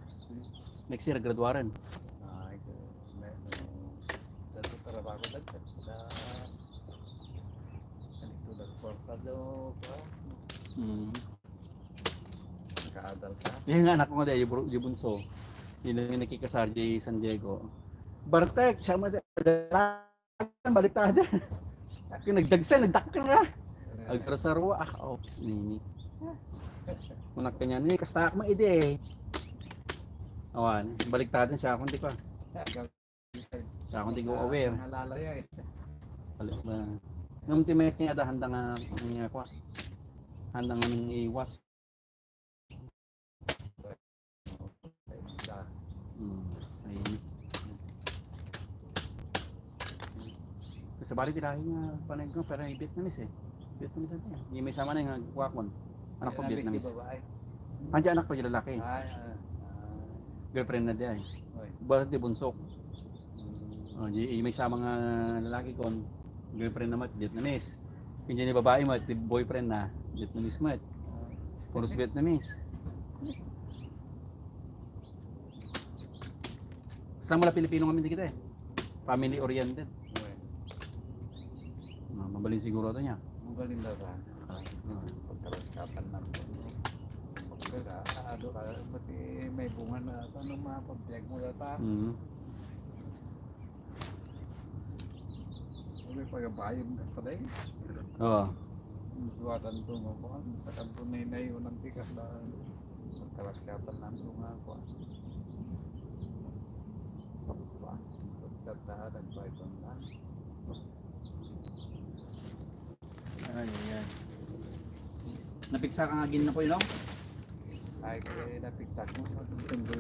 Next year, graduaren. Ay, ko, may, may, dito trabaho ko dagdag. Sa, ano ito, nagportado ko. Mm. Nakaadal ka? Yan nga, anak ko nga, di, yung bro-, yung bunso. Yun ang nakikasal di San Diego. Bartek, siya mo, baliktad. Kung nagdagsa, nagdakkel ka. Agsarasarwa, ah, oh, nini. Kunak kanya ni, kasta ak maidi eh. Awan, baliktad siya, kung di pa. Sa akong di ko aware. Nalalaya eh. Balik na. Nung ti may kaya da, handa nga, nga kwa. Handa nga nang iwas. Hmm. Ay. Sa bali, tirahin nga, panay ko, pero yung Vietnamese eh. Vietnamese ito eh. Yung may sama na yung kuwakon. Anak ko, Vietnamese. Andiyan anak ko, yung lalaki. Ay, ah, ah. Girlfriend na di ay. Oy. Balat di bunsok. Mm. Oh, di, may sama nga lalaki kon girlfriend na met, Vietnamese. Kanya ni babae met, di boyfriend na, Vietnamese met. Ah. Puros Vietnamese. Basta mo la Pilipino kami di kita eh. Family oriented. Oy. Ah, mabalin siguro ito niya. Magaling daw ka. Ah. Pagkalaskapan na ito. Pagka, ano ka, pati may bunga na, ano, mga pagbiag mo yata. Mm. Ano yung pagabayad ka pa din? Oo. Ang suwatan ito mo, kuwan, sa kanto na inay, unang tikas na, pagkalaskapan na ito nga, kuwan. Kuwan, pagkata, nagbayad lang. Ay, ay, ay. Napigsa ka nga gin napoy, no? Ay, kaya napigsa ko.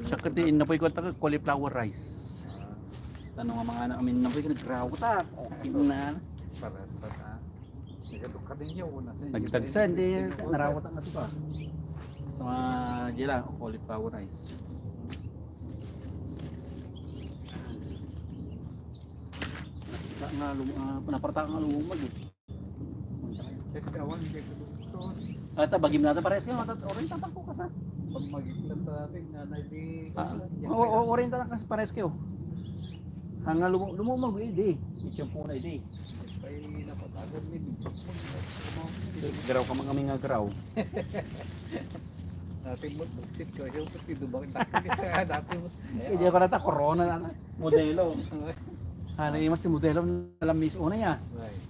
Siya kati in napoy ko, taga cauliflower rice. Ah. Tanong nga mga anak amin napoy, nagrawat, ah. Okay na. Para, para. Nagkadukad ninyo, una sa inyo. Nagdagsa, hindi, narawat ang ato pa. So, ah, di lang, cauliflower rice. Sa nga, lum-, ah, panaparta nga lumumag, eh. Ikawan, di ko gusto. Ata, bagim na ata, pares kayo, ata, orienta pa ko kasa. Pag magiklat natin, na, na, di, Ah, di, oo, oo, orienta lang kasi pares kayo. Hanga lumu-, lumumag, eh, di. Itiyempo na, eh, di. Ay, napatagan ni, di. Garaw ka man kami nga garaw. Dati mo, sit ko, yung pati dubang dati. Dati mo. Hindi ako nata, corona na, na. Modelo. Ano yung mas modelo na lang miss una niya? Right.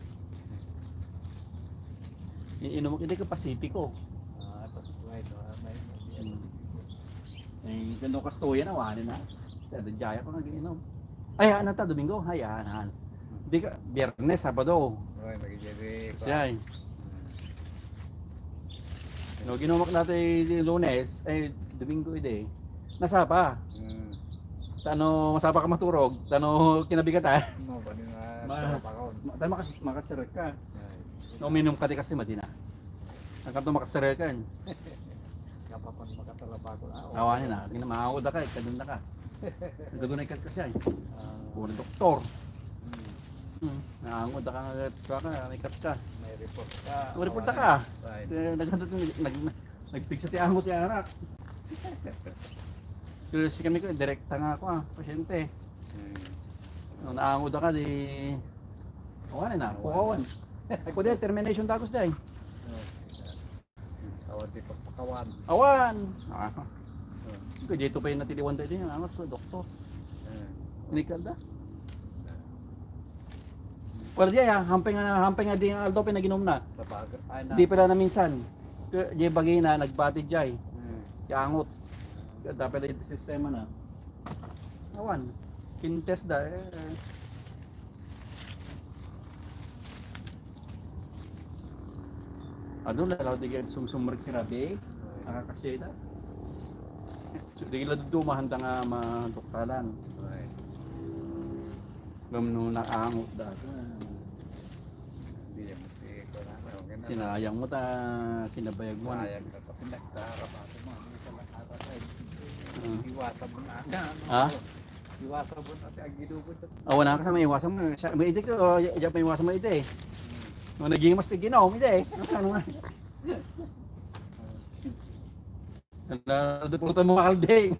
Iinom ko, hindi ko Pacifico. Ah, Pacifico, ah, may, may, Hmm. Ay, ganda ko kastoyan, awanin na. Basta, da jaya ko nag-iinom. Ay, ano ta, Domingo? Ay, ah, ah. Hindi ka, Biyernes, Sabado. Right, nag-, Siya, eh. No, ginumak natin yung Lunes, eh, Domingo, ide. Nasapa. Hmm. Tano, masapa ka maturog, tano, kinabigat, ah. No, bali na, Ma-, sarap ako. Ma-, tano makas-, makasirek ka. Ay. No, minum ka, di kasi madina. Ang kanto makasirek ka, eh. Kapag makatalaba ko, ah, okay. Awanin na, gina-, maawad ka, eh, kadun na ka. Ang gagunay ka kasi, eh. Ah. Puro doktor. Hmm. Hmm. Naangod ka nga, ka, may kat ka. May report ka. May report ka. Right. Eh, nag-, nag-, nag-, nagpigsa ti amo ti anak. Pero si kami ko, direkta nga ako, ah, pasyente. Hmm. No, naangod ka, di, awan na, awan. Pukawan. Ako di, termination takos di, eh. Hmm. Awan ti pagpakawan. Awan. Ah. Hmm. Kaya dito pa yung natiliwan tayo din, ang angat ko, doktor. Hmm. Inikal da. Wala diay, ah, hampay nga, hampay nga di nga aldaw pinaginom na. Nabager. Ay, na. Di pala na minsan. Kaya diay bagina, nagbati diay. Hmm. Yangot. Kaya dapat ay sistema na. Awan. Kintest da, eh. Adu, lalo di kayo sumsumrek si Rabi. Nakakasya ita. So, di la dudumahan ta nga maduktalan. Right. Ngem no naangot da. Di yan, eh, wala na, okay na. Sinayang mo ta, kinabayag mo, ano? Sayang na to, pinagdarap ako, mga, mga kalakara, eh. Ah. Iwasan mo na, ano? Ha? Iwasan mo na, ang ginugod. Awan na ka sa may iwasan mo. Sa, may itik, oh, ya, ya, may iwasan mo iti, eh. Hmm. No, nagimas ti ginaw, iti, eh. Ano nga? Nadaputan mo, Alde.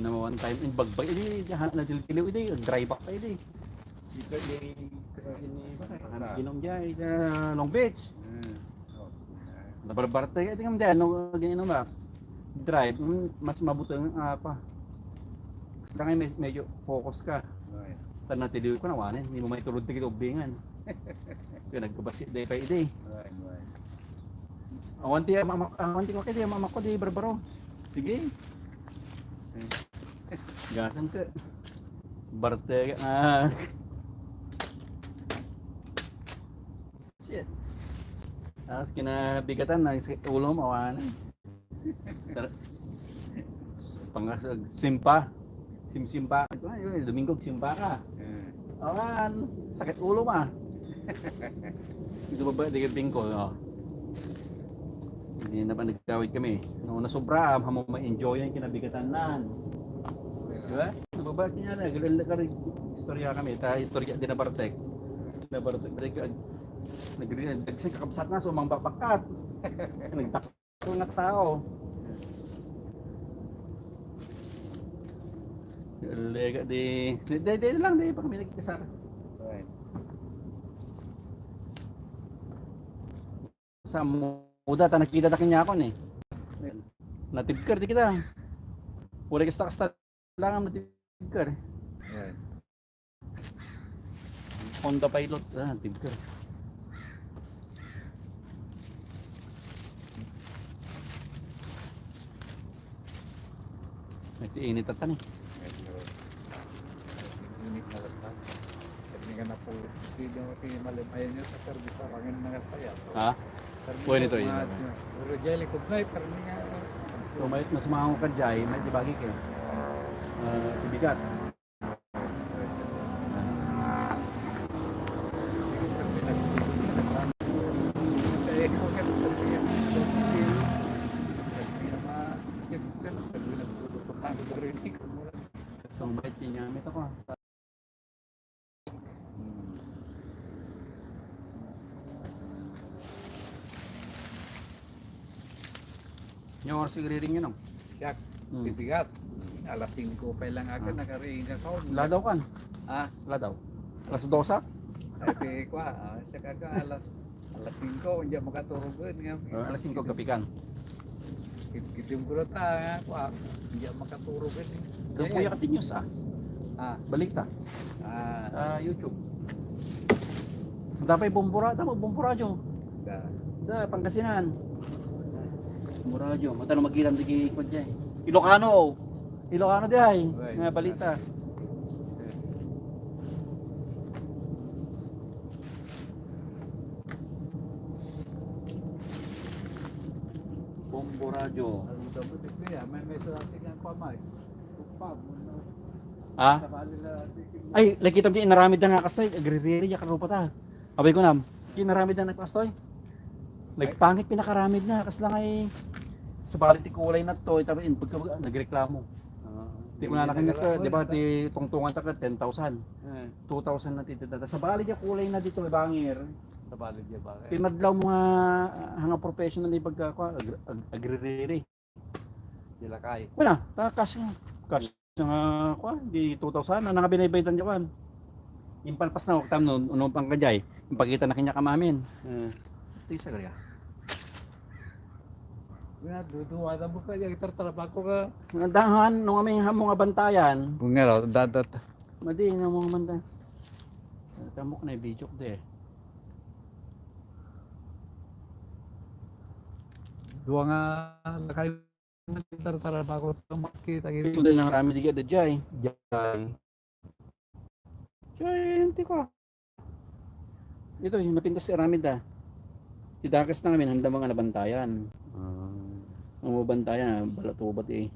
Na one time in bagbag, ini, diyan, natilkiliw, ini, dry back, ini. Ikaw, yung, kasi sini, ano, ginom diyan, eh, Long Beach. Hmm. Oh. Nabarbartay ka, tingnan mo diyan, no, ganyan naman. Drive, mm, mas mabuti ang apa. Basta nga med-, medyo focus ka. Right. Tan natiliw ko na, wanen, hindi mo may tulod tigit ubingan. Kaya nagkabasi day pa day. Right, right. Awan ti, ama-, ama-, awan ti ko kay ti ama ko di barbaro. Sige. Gasan ka. Barte, ah. Shit. Tapos kinabigatan na sa ulo mo, awanan. Sar-, pang-, simpa. Simsimpa. Ay, Domingo, simpa ka. Hmm. Awan, sakit ulo ma. Ito ba, di ka bingko, oh. Hindi na ba nagkawid kami? No, nasobra, ah, mo ma-enjoy ang kinabigatan nan. Di ba? Nababa niya na, ganun na ka rin istorya kami. Ta istorya din na Bartek. Na Bartek, Bartek, nag-, nagre-, nagsin kakabsat na, so, mang babakat. Nagtak-, nga tao. Lega di, di, di, di lang, di pa kami nagkasar. Right. Sa muda, ta nakita ta kanya ako ni. Natibker di kita. Pura kasta-kasta lang ang natibker. Right. Honda Pilot, ah, tibker. Ay, ti init at tani. Init na lang. Sabi nga na po, di daw ti malim-, ayun yung sa service, parang yun na nga saya. Ha? Service. Pwede to, mga, yun. Pero jelly, good night, pero hindi nga. So, may, mas mga ka, Jai, may tibagi kayo. Ah, tibigat. So, bait niya. May tako. Yung oras sigriring yun, oh. Yak, hmm. Bibigat. Alas singko pa lang aga, ah, nakariing ka, oh. Ladaw kan? Ah? Ladaw. Alas dosa? Ay, di kwa, ah, siya kaka, alas, alas singko, hindi makaturog yun, nga. Ah, alas singko, gabi kan? Kit-, kitim ko na ta, nga, kwa, hindi makaturog yun. Doon po yung news, ah. Ah. Balita. Ah. Sa YouTube. Dapat Bombo Ra-, tama, Bombo Radyo. Da. Da, Pangasinan. Bombo Radyo. Matano magiram di kay Kwadjay. Ilocano. Ilocano di ay. Right. Nga balita. Bombo Radyo. Ano daw po, tignan, may, may sa ating ang pamay. Ha? Ay, nakita mo di inaramid na nga kastoy, agririri, ya karupa ta. Abay ko nam, inaramid na nga kastoy. Nagpangit pinakaramid na, kas lang ay, sabali ti kulay na to, itabi, in, pagka, nagreklamo. Ah, di ko na nakangat ka, di ba, ti tungtungan ta ka, ten thousand. Eh. Two thousand na ti, ti, ti, sabali di kulay na dito, bangir. Sabali di bangir. Pinadlaw mo nga, ah, nga professional ni pagka, kwa, ag-, ag-, agririri. Di lakay. Wala, ta cash nga. Cash nga, kwa, di two thousand, ano nga binaybayan niya, kwan? Impalpas na, waktam no, unong pang kajay, impakita na kanya kamamin. Eh. Ito yung sagaya. Nga, duduwa na mo kaya, itartarabako ka. Nga dahan, no kami nga mo nga bantayan. Kung nga raw, dadat. Madi, no mo nga bantayan. Tamok na yung video ko, de. Dua nga lakay, itartarabako, makita, Ito din ang rami di ka, Jai. Jai. Jai, hindi ko. Ito, yung napintas si Ramid, ah. Ti dakes na kami, handam nga nabantayan. Ah. Ang mabantayan, ah, balatubat eh.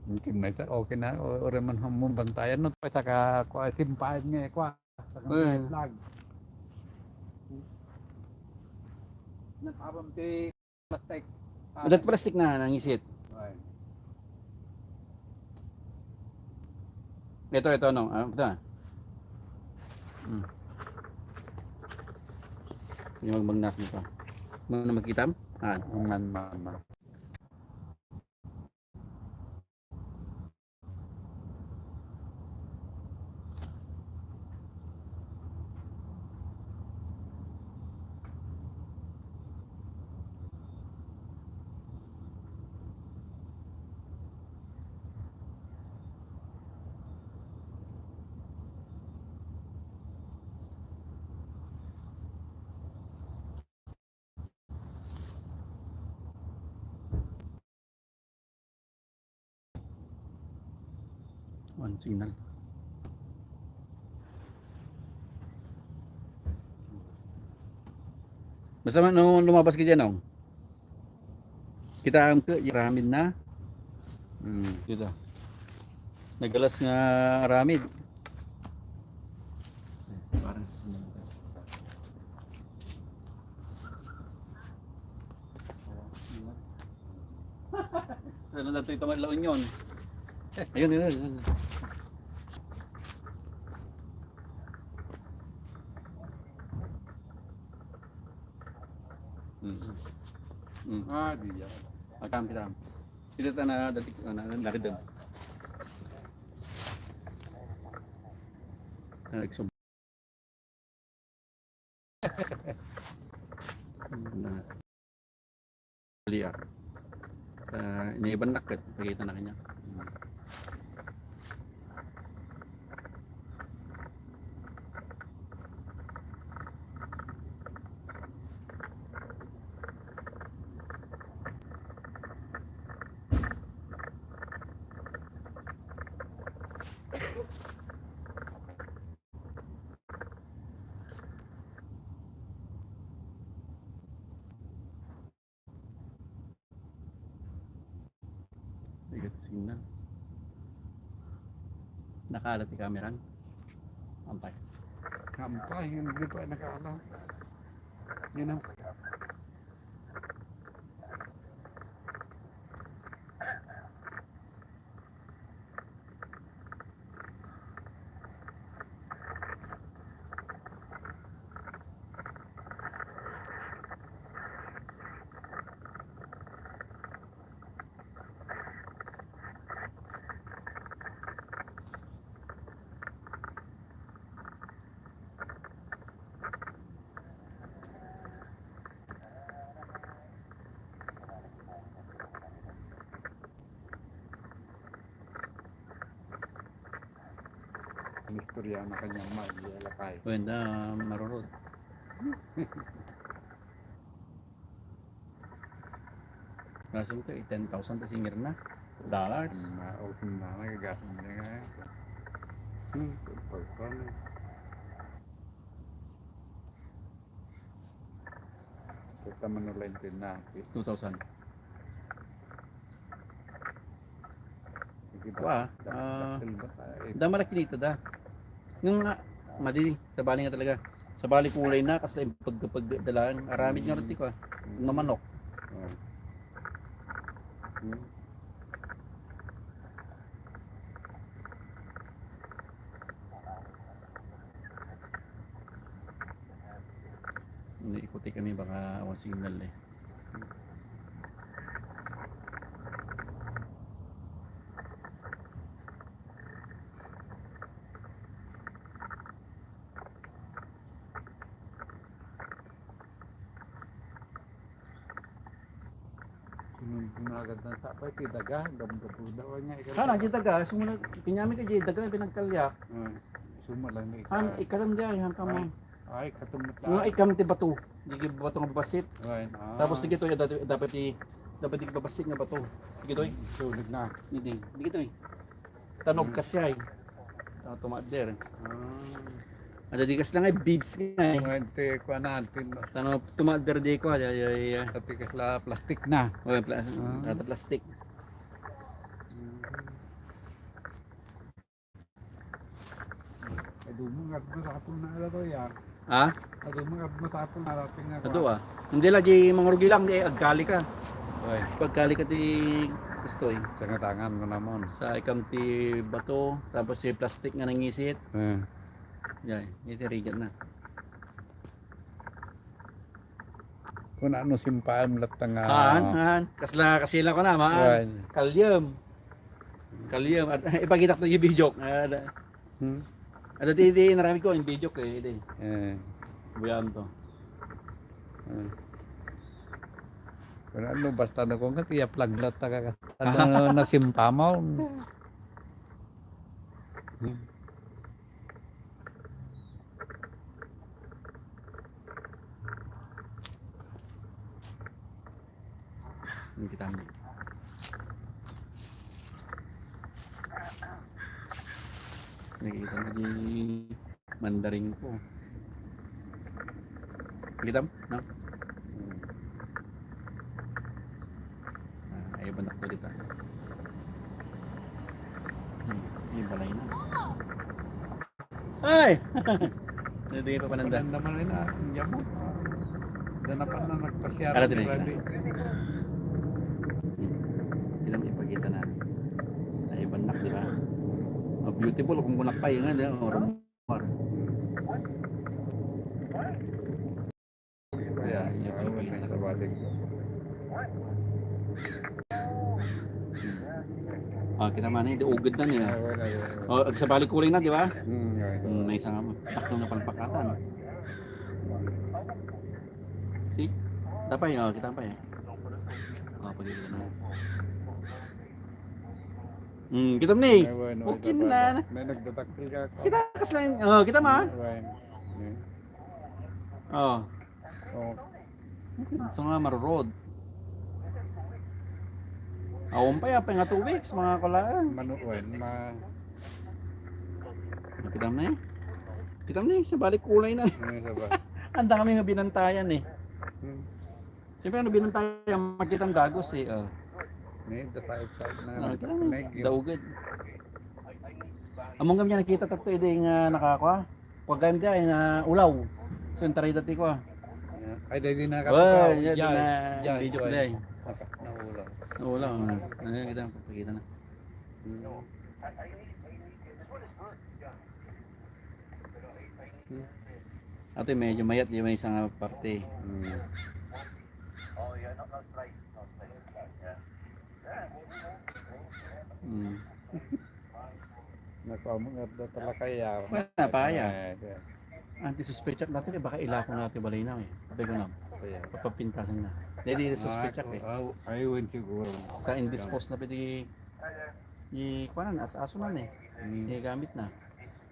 Hindi, may ta-, okay na, o, o, reman mo bantayan, no? Saka, kwa, simpahan nga, kwa. Saka Well. Flag. Nagpapamti. Plastic. Ah. Adat plastic na nangisit. Ay. Ito, ito, no? Ah, ito. Hmm. Yung magmagnak nito. Ano na makita? Ah. Man, man, man. One signal. Basta man, no, lumabas ka dyan, oh. Kita ang ke-, ramid na. Hmm, kita. Nagalas nga ramid. Parang Ano na ito, ito, La Union? Ayun, ayun, ayun. Mm. Mm. Ah, di yan. Agam, agam. Ito ta na dati, ano, naridam. Ah, exo-, na. Liar. Ah, iniiban na ket, pakita na kanya. Igat signal. Nakaala ti camera. Ampay. Ampay, hindi pa nakaala. Yan ang Ang istorya na kanyang may lakay. Wenda, marurot. Kaso ito, eh, ten thousand ta singir na. Dollars. Na, o, na, nagagastos na nga. Hmm, ten thousand. Kita man ulit din na. Two thousand. Sige ba? Wa, ah, da malaki dito da. Yung nga, madi, sabali nga talaga. Sabali kulay na, kasi yung pagkapagdalaan. Aramid nga rito ko, ah. Yung mamanok. Oh. Hmm. Hindi, ikuti kami, baka awan signal eh. Kunong Nagad na sa pa ti daga, gamgabuda wa nga ikaw. Sana, di daga, sumuna, kinyami ka di daga, pinagkalya. Hmm. Suma lang ni Han, ikaw. Ikalam di ay, han kamo. Ay, ay, katumot Nga lang. Ikam ti bato. Di ki bato nga basit. Right. Ah. Tapos di kito, dapat, dapat di, dapat di babasit nga bato. Di kito, eh. Sunog na. Hindi, di kito, eh. Tanog Hmm. kasi ay. Ah, tumader. Ah. Ada di kas lang ay beads nga eh. Nga, ti, kuan na, tin-, Tano tumader di ko, ay, ay, ay, ay. Pati kasla plastic na. Oh, pla-, Ah. Tata plastic. Adu mo nga matapon na ala ko ya. Ha? Adu mo nga matapon na ala, tingnan ko. Adu, ah. Hindi lagi mangurugi lang, di agkali ka. Oy. Pagkali ka ti kastoy. Sa ngatangan mo naman. Sa ikam ti bato, tapos si plastic nga nangisit. Eh. Yan, iti rigat na. Kung ano simpaam latta nga Haan, haan. Kasla, kasila ko na, maan. Wan. Kalium. Kalium. At, ipakita ko yung video. Ah, da-, Hmm? Ada ti, ti, naramid ko, yung video ko, eh, di. Eh. Buyam to. Eh. Kung ano, basta na kung katiya, plaglat na ka, ano, nasimpamaw. Hmm. Nakita mo. Nakita mo di mandarin ko. Nakita mo? No? Hmm. Ah, ay, bandak ko dito. Hmm, yung balay na. Ay! Hindi pa pananda. Pananda man rin, ah. Ang yamo. Dana pa na nagpasyar Ala, ni tinay, Rabi. Ilang ipakita na. Ay, bandak, di ba? Oh, beautiful, kung kunak pa, yun nga, di ba? Oh, rumor. Kaya, yung pala yung nakabalik. Ah, kita man eh, di ugod na niya. Ah, wala, wala, wala. Oh, agsabali kulay na, di ba? Hmm, okay. Hmm, may isang takto na palpakatan. See? Tapay, oh, kita pa eh. Oh, pag-ibig na. Hmm, kita mo ni. Ay, wala, wala, Okay wala. na. May nagdadakkel ka ako. Kita kas lang, oh, kita ma. Wala. Hmm. Oh. Oh. So nga marurod. Awan pa, yapay nga two weeks, mga kulaan. Manuwan, ma- Kita mo na eh. Kita mo na eh, sa balik kulay na. Ano sa ba? Ang dami nga binantayan eh. Hmm. Siyempre, ano binantayan, makita ang dagos eh. Oh. May the five side na Ah, kita mo, nagpapinag yun. Daugod. Among kami nakita tatto, hindi nga nakakwa. Pagkain di ay na ulaw. So, yung taray dati ko, ah. Yeah. Ay, dahil di na Oh, kapag-, yeah, di jay, na jay, video ko jay. Dahil. Naka-, naulaw. Naulaw, ah. Ano yung kita? Pagkita na. Hmm. Hmm. Ate, medyo mayat yung may isang parte. Hmm. Hmm. Nakuha mo nga da talaga ya. Wala pa, ya. Eh, eh. Anti-suspect check natin, eh, baka ilako natin balay na, eh. Sabi ko na, Kaya. Papapintasan na. Hindi, di suspect check, eh. Ah, ay, went siguro. Ka-indispose na pwede i-, kuwanan, as-aso na, eh. Hmm. Igamit na.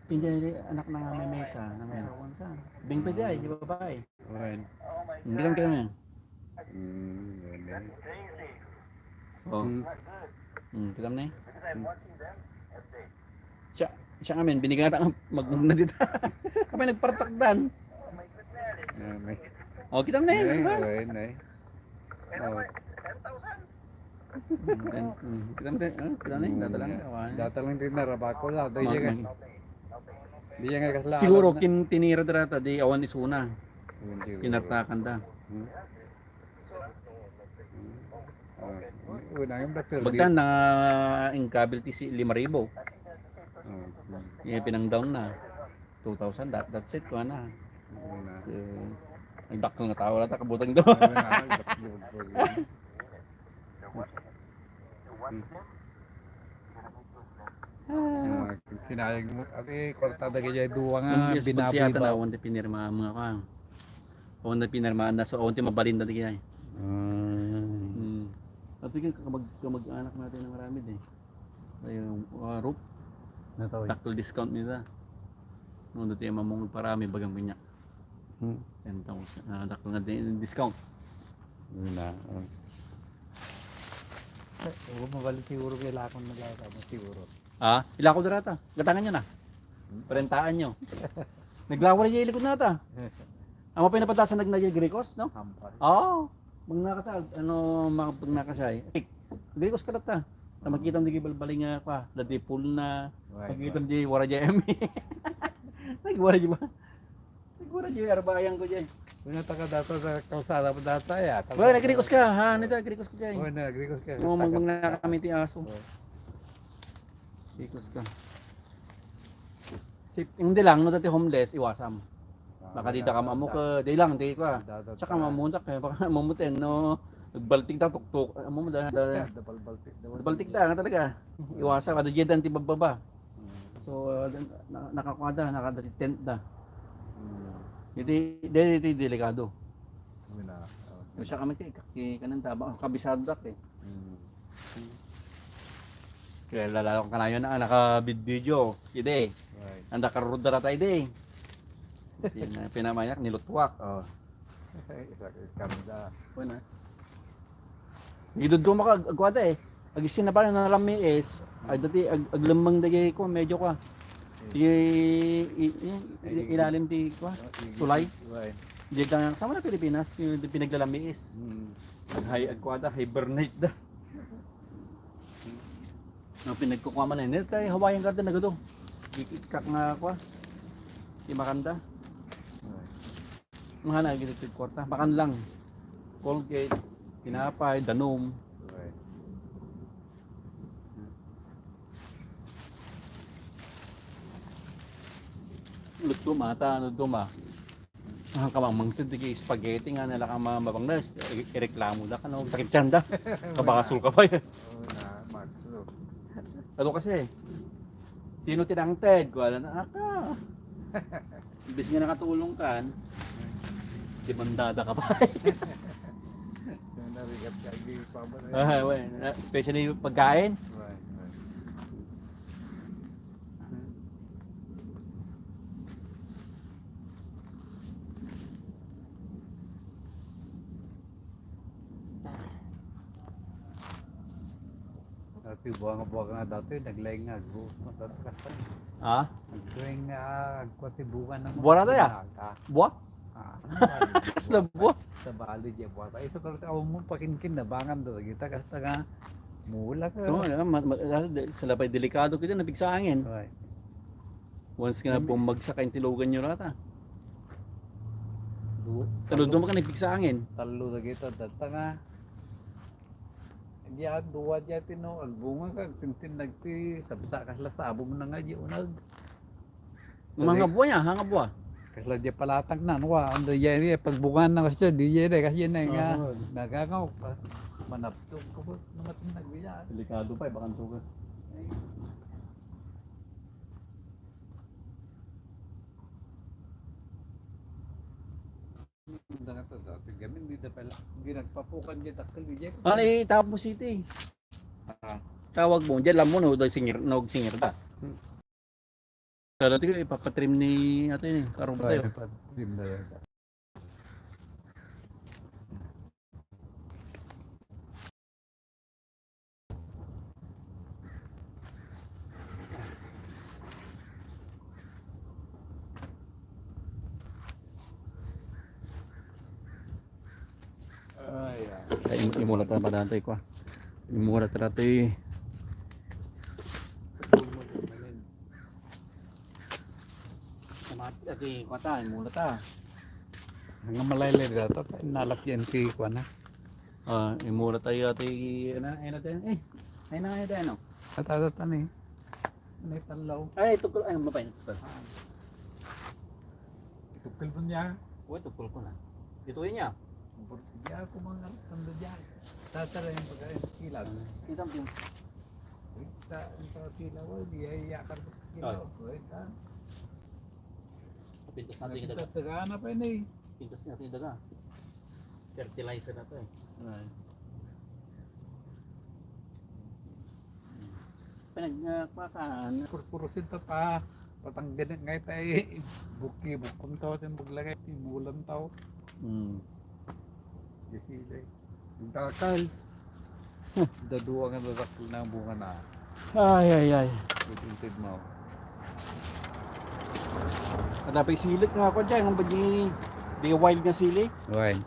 Pinday anak na nga may mesa, na may asawa sa. Bing pwede ay, di ba ba, eh? Alright. Hindi lang kayo, eh. Hmm, yun, eh. Oh. Hmm. Hmm, kita mo na, eh. Hmm. Siya, siya nga, men, binigyan natin ang magmugna dito. Kapag nagpartakdan. Ah, may Oh, kita mo na, eh, Nay, di ba? Nay, Nay. Oh. Hmm, kita mo na, eh, kita mo na, eh, Hmm, data lang, yeah. Awan. Data lang din na, rabako lang. Mag-, Di yan nga, mag- di yan nga kasla, Siguro, alam na. Kin-, tinira da rata, di awan isuna. Hindi, Kinartakan da. Hmm. Ah, una yung black pearl. Bagtan na inkabil ti si lima ribu. Oh, hmm. Eh, pinang-down na. Two thousand, that, that's it, kuha na. Una. Eh, ang dakkel nga tao, wala ta kabutang doon. Una, black pearl. Hmm. Ah. Ah, sinayang mo, ati, kwartada kaya duwa nga Ang yes, binaboy pagsiya ba? Tanawan ti pinirma, mga kang. Awan na pinirmaan na, so, awan ti mabalin na ti kaya. Ah. Hmm. Ati kan kamag-, kamag-anak natin ang aramid eh. Ay, yung, ah, roof. Nataw. Dakkel discount nila. No, dati yung mamungol parami, bagang kanya. Hmm. Ten thousand. Ah, dakkel nga din discount. Yun na. Oh. Siguro mabalik siguro kay Lakon na lang, siguro. Ah, ilako dira ta. Gatangan nyo na. Parentaan nyo. Naglawar yung ilikod na ta. Ang mapinapadasan nag-, nag-agrikos, no? Hampar. Oo. Mga kata, ano, mga pagnakasay. Agrikos ka ta. Na makita mo di balbali nga pa. Ladi pool na. Right, makita mo right. Di wara di M. Nagwara di ba? Siguro di arbayan ko di. Wala taka data sa kalsada pa data ya. Well, agrikos ka, ha? Nita, agrikos ka di. Wala, agrikos ka. Mo magmang na kami ti aso. Oh. Agrikos ka. Sip, hindi lang, no, dati homeless, iwasam. Ah, baka di wala, da ka wala. Mamuk, eh, di lang, di ka. Wala, wala. Tsaka mamuntak, eh, baka mamuten, no? Nagbaltik daw, tuktok. Amo mo, da, da, Dabalbaltik, daw. Dabaltik da, nga talaga. Iwasam, adu di dan ti babbaba. Hmm. So, uh, na, nakakuha da, nakadati tent da. Hmm. Hindi, hindi, hindi, delikado. Yun na. Okay. Masya kami kay, kay, kanang taba, kabisado da, eh. Hmm. Kaya lalo kanayon na, nakabid-video, ide. Right. Anda karurod da rata, ide. Pin-, pinamayak, nilutwak, oh. Isa, isa, kamda. Wala. Iduduma ka, ag-, agwada eh. Agisin na pala, nalami is, ay, dati, ag-, aglemmeng dagay ko, medyo ka. I, i, i, i, ilalim ti, kwa, tulay. Right. Diyan ka, sama na Pilipinas, yung pinaglalami is. Hmm. Ag-, hay, agkwada, hibernate da. No, pinagkukuha man eh. Nila tayo Hawaiian Garden na gado. Ikit kak nga, kwa. Di makanda. Right. Mga na, gito ti kwarta. Makan lang. Colgate, tinapay, danum. Right. Luto mata, ano to ma? Ang kamangmang to, di kay spaghetti nga nila ka ma-, mabang na, i-, ireklamo da, kano, sakit tiyan da. Kabakasol ka pa yan. Oo na, Max, no? Ano kasi, sino tinangted? Kuha na aka. Imbis nga nakatulong ka, demandada ka pa. Narigat ka, hindi pa ba na Ah, yun? Well, especially yung pagkain. Right, right. Dati, buwang-buwang nga dati, naglaing nga agruot mo dati. Ha? Naglaing nga agkuha ti bunga ng Buwa na tayo? Bulaga. Buwa? Ah, ano ba? Kasla buwa? Sa bali, di buwa. Ay, sa talaga, awan mo pakinkin na bangan do. Kita, kasta nga, mula ka. So, ano, ma-, ma-, ano, de-, sila pa'y delikado kita, napigsa angin. Right. Once nga Hindi. Bumagsak ang tilugan nyo rata. Du-, Talo tallo. Duman ka, napigsa angin. Tallo na kita, data nga. Diya, duwa diya tino, agbunga ka, agtintin nagti, sabsa, kasla sabong na nga, di unag. Mga Kasi buwan niya, hanga buwan. Kasla diya palatag na, ano, wa, ano, diya, diya, pagbunga na kasi, di diya, diya, kasi na nga, Oo. Nagangaw pa. Manaptog ko po, namatag na biya. Delikado pa, eh, baka ang tugas. Ang danga to, dati gamin, di na pala, di nagpapukan diya, dakkel, di diya. Ano, eh, tapos ito, eh. Ah. Tawag mo, diyan lang mo, no, singir, no, singir ka. Hmm. Dati ko, ipapatrim ni, ato yun, eh, karong Ay, tayo. Ipapatrim na yun. Ay, ah. Ay, im-, imula ta pa dati, kwa. Imula ta dati. Samati, ati, kwa ta, imula ta. Nga malaylay data, nalak yan ti, kwa na. Ah, imura tayo ati, ano, ano tayo? Eh, ay na, ay tayo, no? At, at, at, ano eh? Ano yung panlaw? Ay, tukol, ay, mapay na tukol. Tukol po niya. Uy, tukol ko na. Ito yun niya. Hindi ako mga tanda dyan. Tatara yung pagkain sa kilag. Kita mo yung Sa, sa kilag, oh, di ay yakar sa kilag, Ay. Oh, eh, ka. Pintas natin yung daga. Pintas daga na pa yun eh. Pintas natin yung daga. Fertilizer na to eh. Ay. Nagpakan. Purpurusin ta pa. Patanggan nga ita, eh, buki, bukon tao, tin maglagay, timulan tao. Hmm. Sisili. Ang dakal. Dadua nga dadakkel na ang bunga na. Ay, ay, ay. Itintid mo. Ada pay silik nga ako dyan, ang bagi, di wild nga sili. Wild.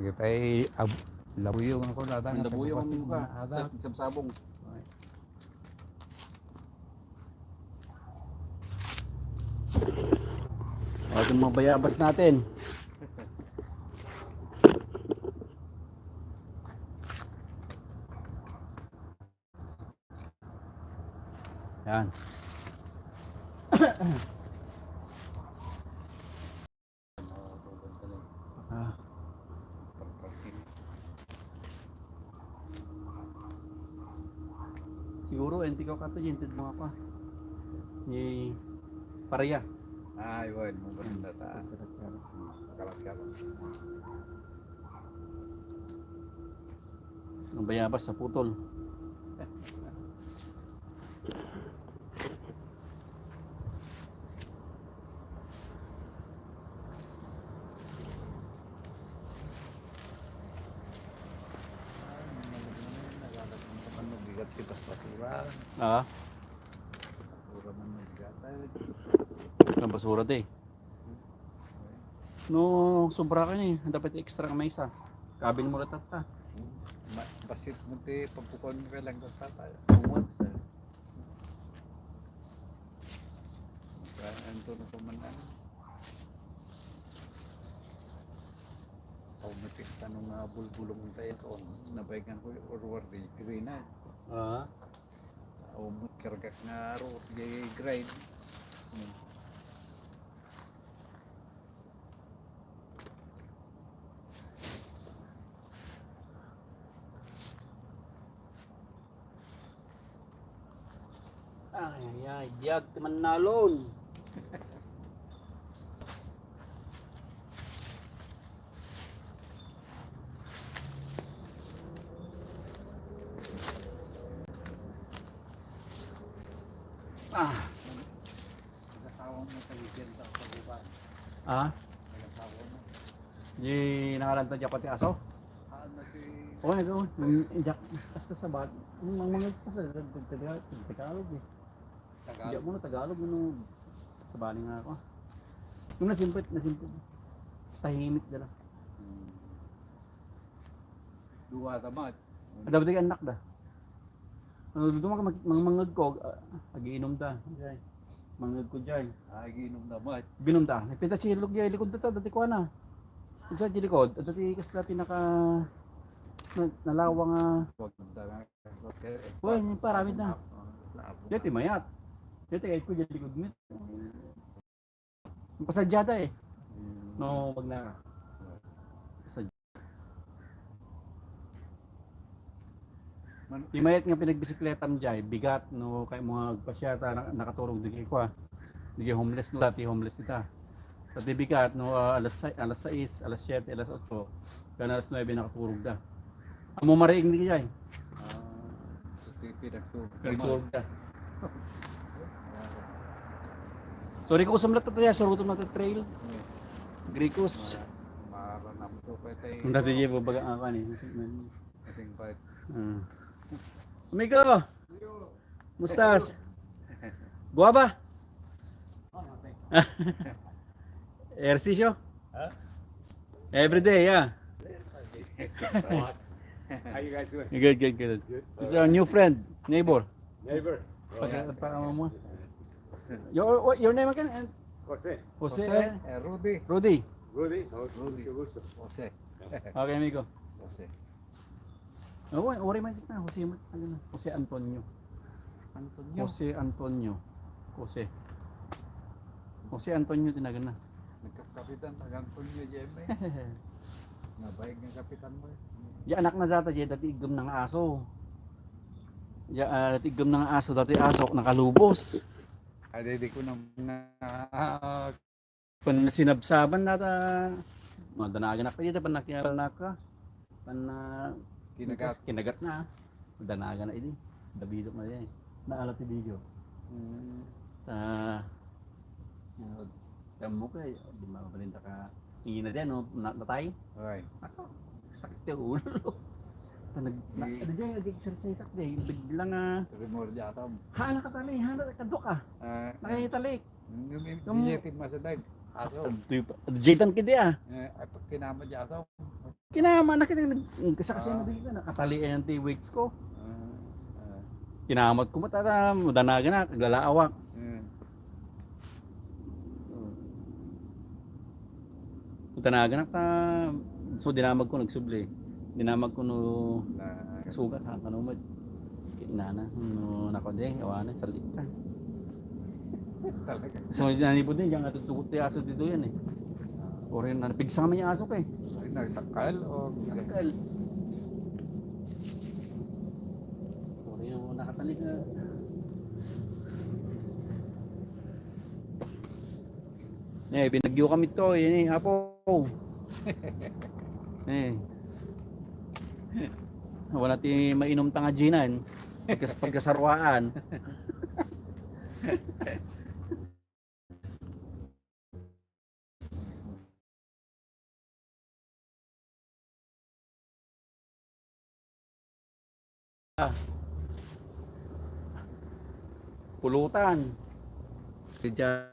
Lagi pay ab-, labuyo nga ako, nata Ang nga labuyo, pagbukas ang mo ka. Ada. Sa, sa sabong. O, itong mga bayabas natin. Yan. Ah. Siguro, enti ko kato, yented mga pa. Ni pareya. Ay, wen, mo ba rin data? Kalat ka ba? Ang bayabas sa putol. Ano, bigat kita sa basura. Ah. Basura man, bigat. Ang basura, te. No, sobra ka ni. Dapat extra ka may isa. Kabil mo rin, tata. Ma-, basit mo, te, pagpukuan mo kailang tata. Uwan, sir. Kaya, ang tunog ko man lang. Automatic, ano nga, bulbulong tayo ko. Nabaigan ko yung orwar di green na. Ah. Umot kargak nga aro, di grind. Hmm. Ay, ay, ay, diag ti mannalon. Ah. Nagasawa mo tayo dyan sa pagbuban. Ah? Nagasawa mo. Di nangalan to dyan pati aso? Saan na si Oo, ito. Ang, ang, hasta sa bag. Ang mga, mga, sa Tagalog, Tagalog eh. Tagalog. Hindi mo na Tagalog, ano, sa bali nga ako. Yung nasimpit, nasimpit. Tahimik na lang. Hmm. Duwa ka, Mat. Ang dapat yung anak da. Ano, dito mag-, mag-, mangmangag ko, ah, agiinom da. Diyan. Mangag ko diyan. Ah, agiinom da, Mat. Ginom da. Nagpinta si Lugya, likod da ta, dati ko na. Isa di likod, at dati kasla pinaka na, nalawang, ah, Wag da nga. Wag ka, eh, Wala, yung paramit na. Abot na, abot na. Yati mayat. Yati kahit ko dyan likod mit. Pasadyada eh. Hmm. No, wag na. Pasadya. Man- Di mayat nga pinagbisikleta mo dyan, bigat, no, kay mga agpasyata, na-, nakaturog di kay kwa. Di kay homeless, no, dati homeless ita. Dati bigat, no, ah, alas sais, alas sais, alas siyete, alas otso, kan alas nuebe nakaturog da. Amo mariing di kay. Ah, sa T V nagtulog. Nagtulog da. So, Rico, sumlat na tayo, suruto na tayo trail. Hmm. Gricos. Ma-, maranam to pa tayo. Ang dati niya, babaga nga ka ni. Ating part. Ah. Amigo! Mustas? Guwapa? Ehersisyo? Ha? Every day, yeah. How you guys doing? Good, good, good. Good. It's our new friend, neighbor. Neighbor. Pag-, pag-, ano mo? Your, your name again? And Jose. Jose. Jose, eh, Rudy. Rudy. Rudy. Oh, Rudy. Mucho gusto. Jose. Okay, amigo. Jose. Oo, uri man kita, Jose man, ano na, Jose Antonio. Antonio. Jose Antonio. Jose. Jose Antonio tinagan na. Nagkakapitan, nag-Antonio J M A. Nabayag ng kapitan mo eh. Ya, anak na data, ya, dati igom ng aso. Ya, ah, dati igom ng aso, dati aso, nakalubos. Ay, di, di ko na, na, ah, Pan sinabsaban nata, madanagan na pa dito, pan nakiyapan naka, pan na-, Kinagat. Kinagat na. Madanagan na idi. Dabidok na yan. Naala ti video. Mm. Ah, Tammo kay, di mabalin ta ka. Ingina diyan, no? Na-, natay? Ay. Ako, sakit ti ulo. Ta nag-, na-, Di- ano diyan, nag-exercise ako diyan. Bigla nga, Tremor di atom. Ha, nakatali, ha, nakadwa ka. Ah, Nakitali. Yung, yung, Yung yung masadag. Aso. Ito yung, Jaydan kidi, ah. Eh, ay, pag kinama di aso. Kinama na kita, nag-, nagkasaksi Ah. na dito, nakatali yan ti weights ko. Ah, ah. Kinamat ko, matata, madanagan na, naglalaawak. Hmm. Madanagan na, ta, so dinamag ko, nagsubli. Dinamag ko no Na- sugat, ha, ano mo, nana, no, nako, di, awa na, salit ka. Talaga. So, nanipod din, diyan nga tutugot ti aso dito yan eh. Or yun, napigsa man yung aso ka eh. Ay, nagtakal o Takal. Or yung nakatalig na. Eh, binagyo kami to, yun eh, apo. Eh. Wala ti mainom ta nga ginan. Pagkas-, pagkasarwaan. Pulutan. Diyan.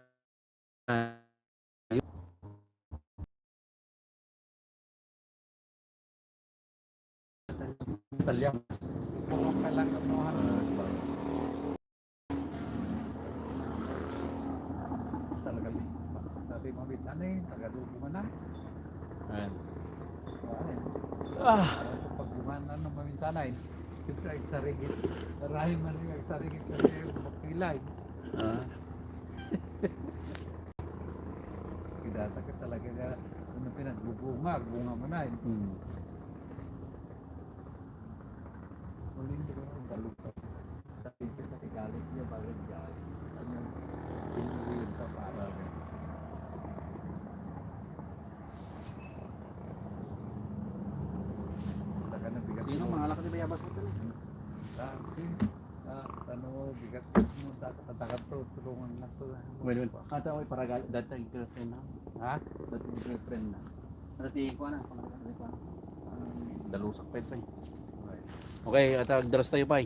Talya. Talaga. Sabi mo, "Ano eh, taga-Lugo ka na?" Ayan. Ayan. Ah. Pag dumaan na ng maminsanay, siyempre, ay sarigit. Marami man yung ay sarigit kasi makilay. Ah. Kidata ka talaga nga, ano, pinagbubunga, bunga mo na eh. Hmm. Uling ko ang baluktot. Sa picture sa tigalit niya, bakit galit? Ano, pinuwi yung kapara niya. Wala ka na bigat Sino, mo. Mga lakad ni Bayabas mo ito, eh? Ah, si, ah, ano, bigat mo, dapat, dapat to, tulungan na to. Well, well. Ata, oy, paragal, dati ang girlfriend na. Ha? Dati ang girlfriend na. Dati, kuha na, kuha na, kuha na. Ang dalusak pa ito, eh. Okay. Okay, ata, agdalas tayo, pay.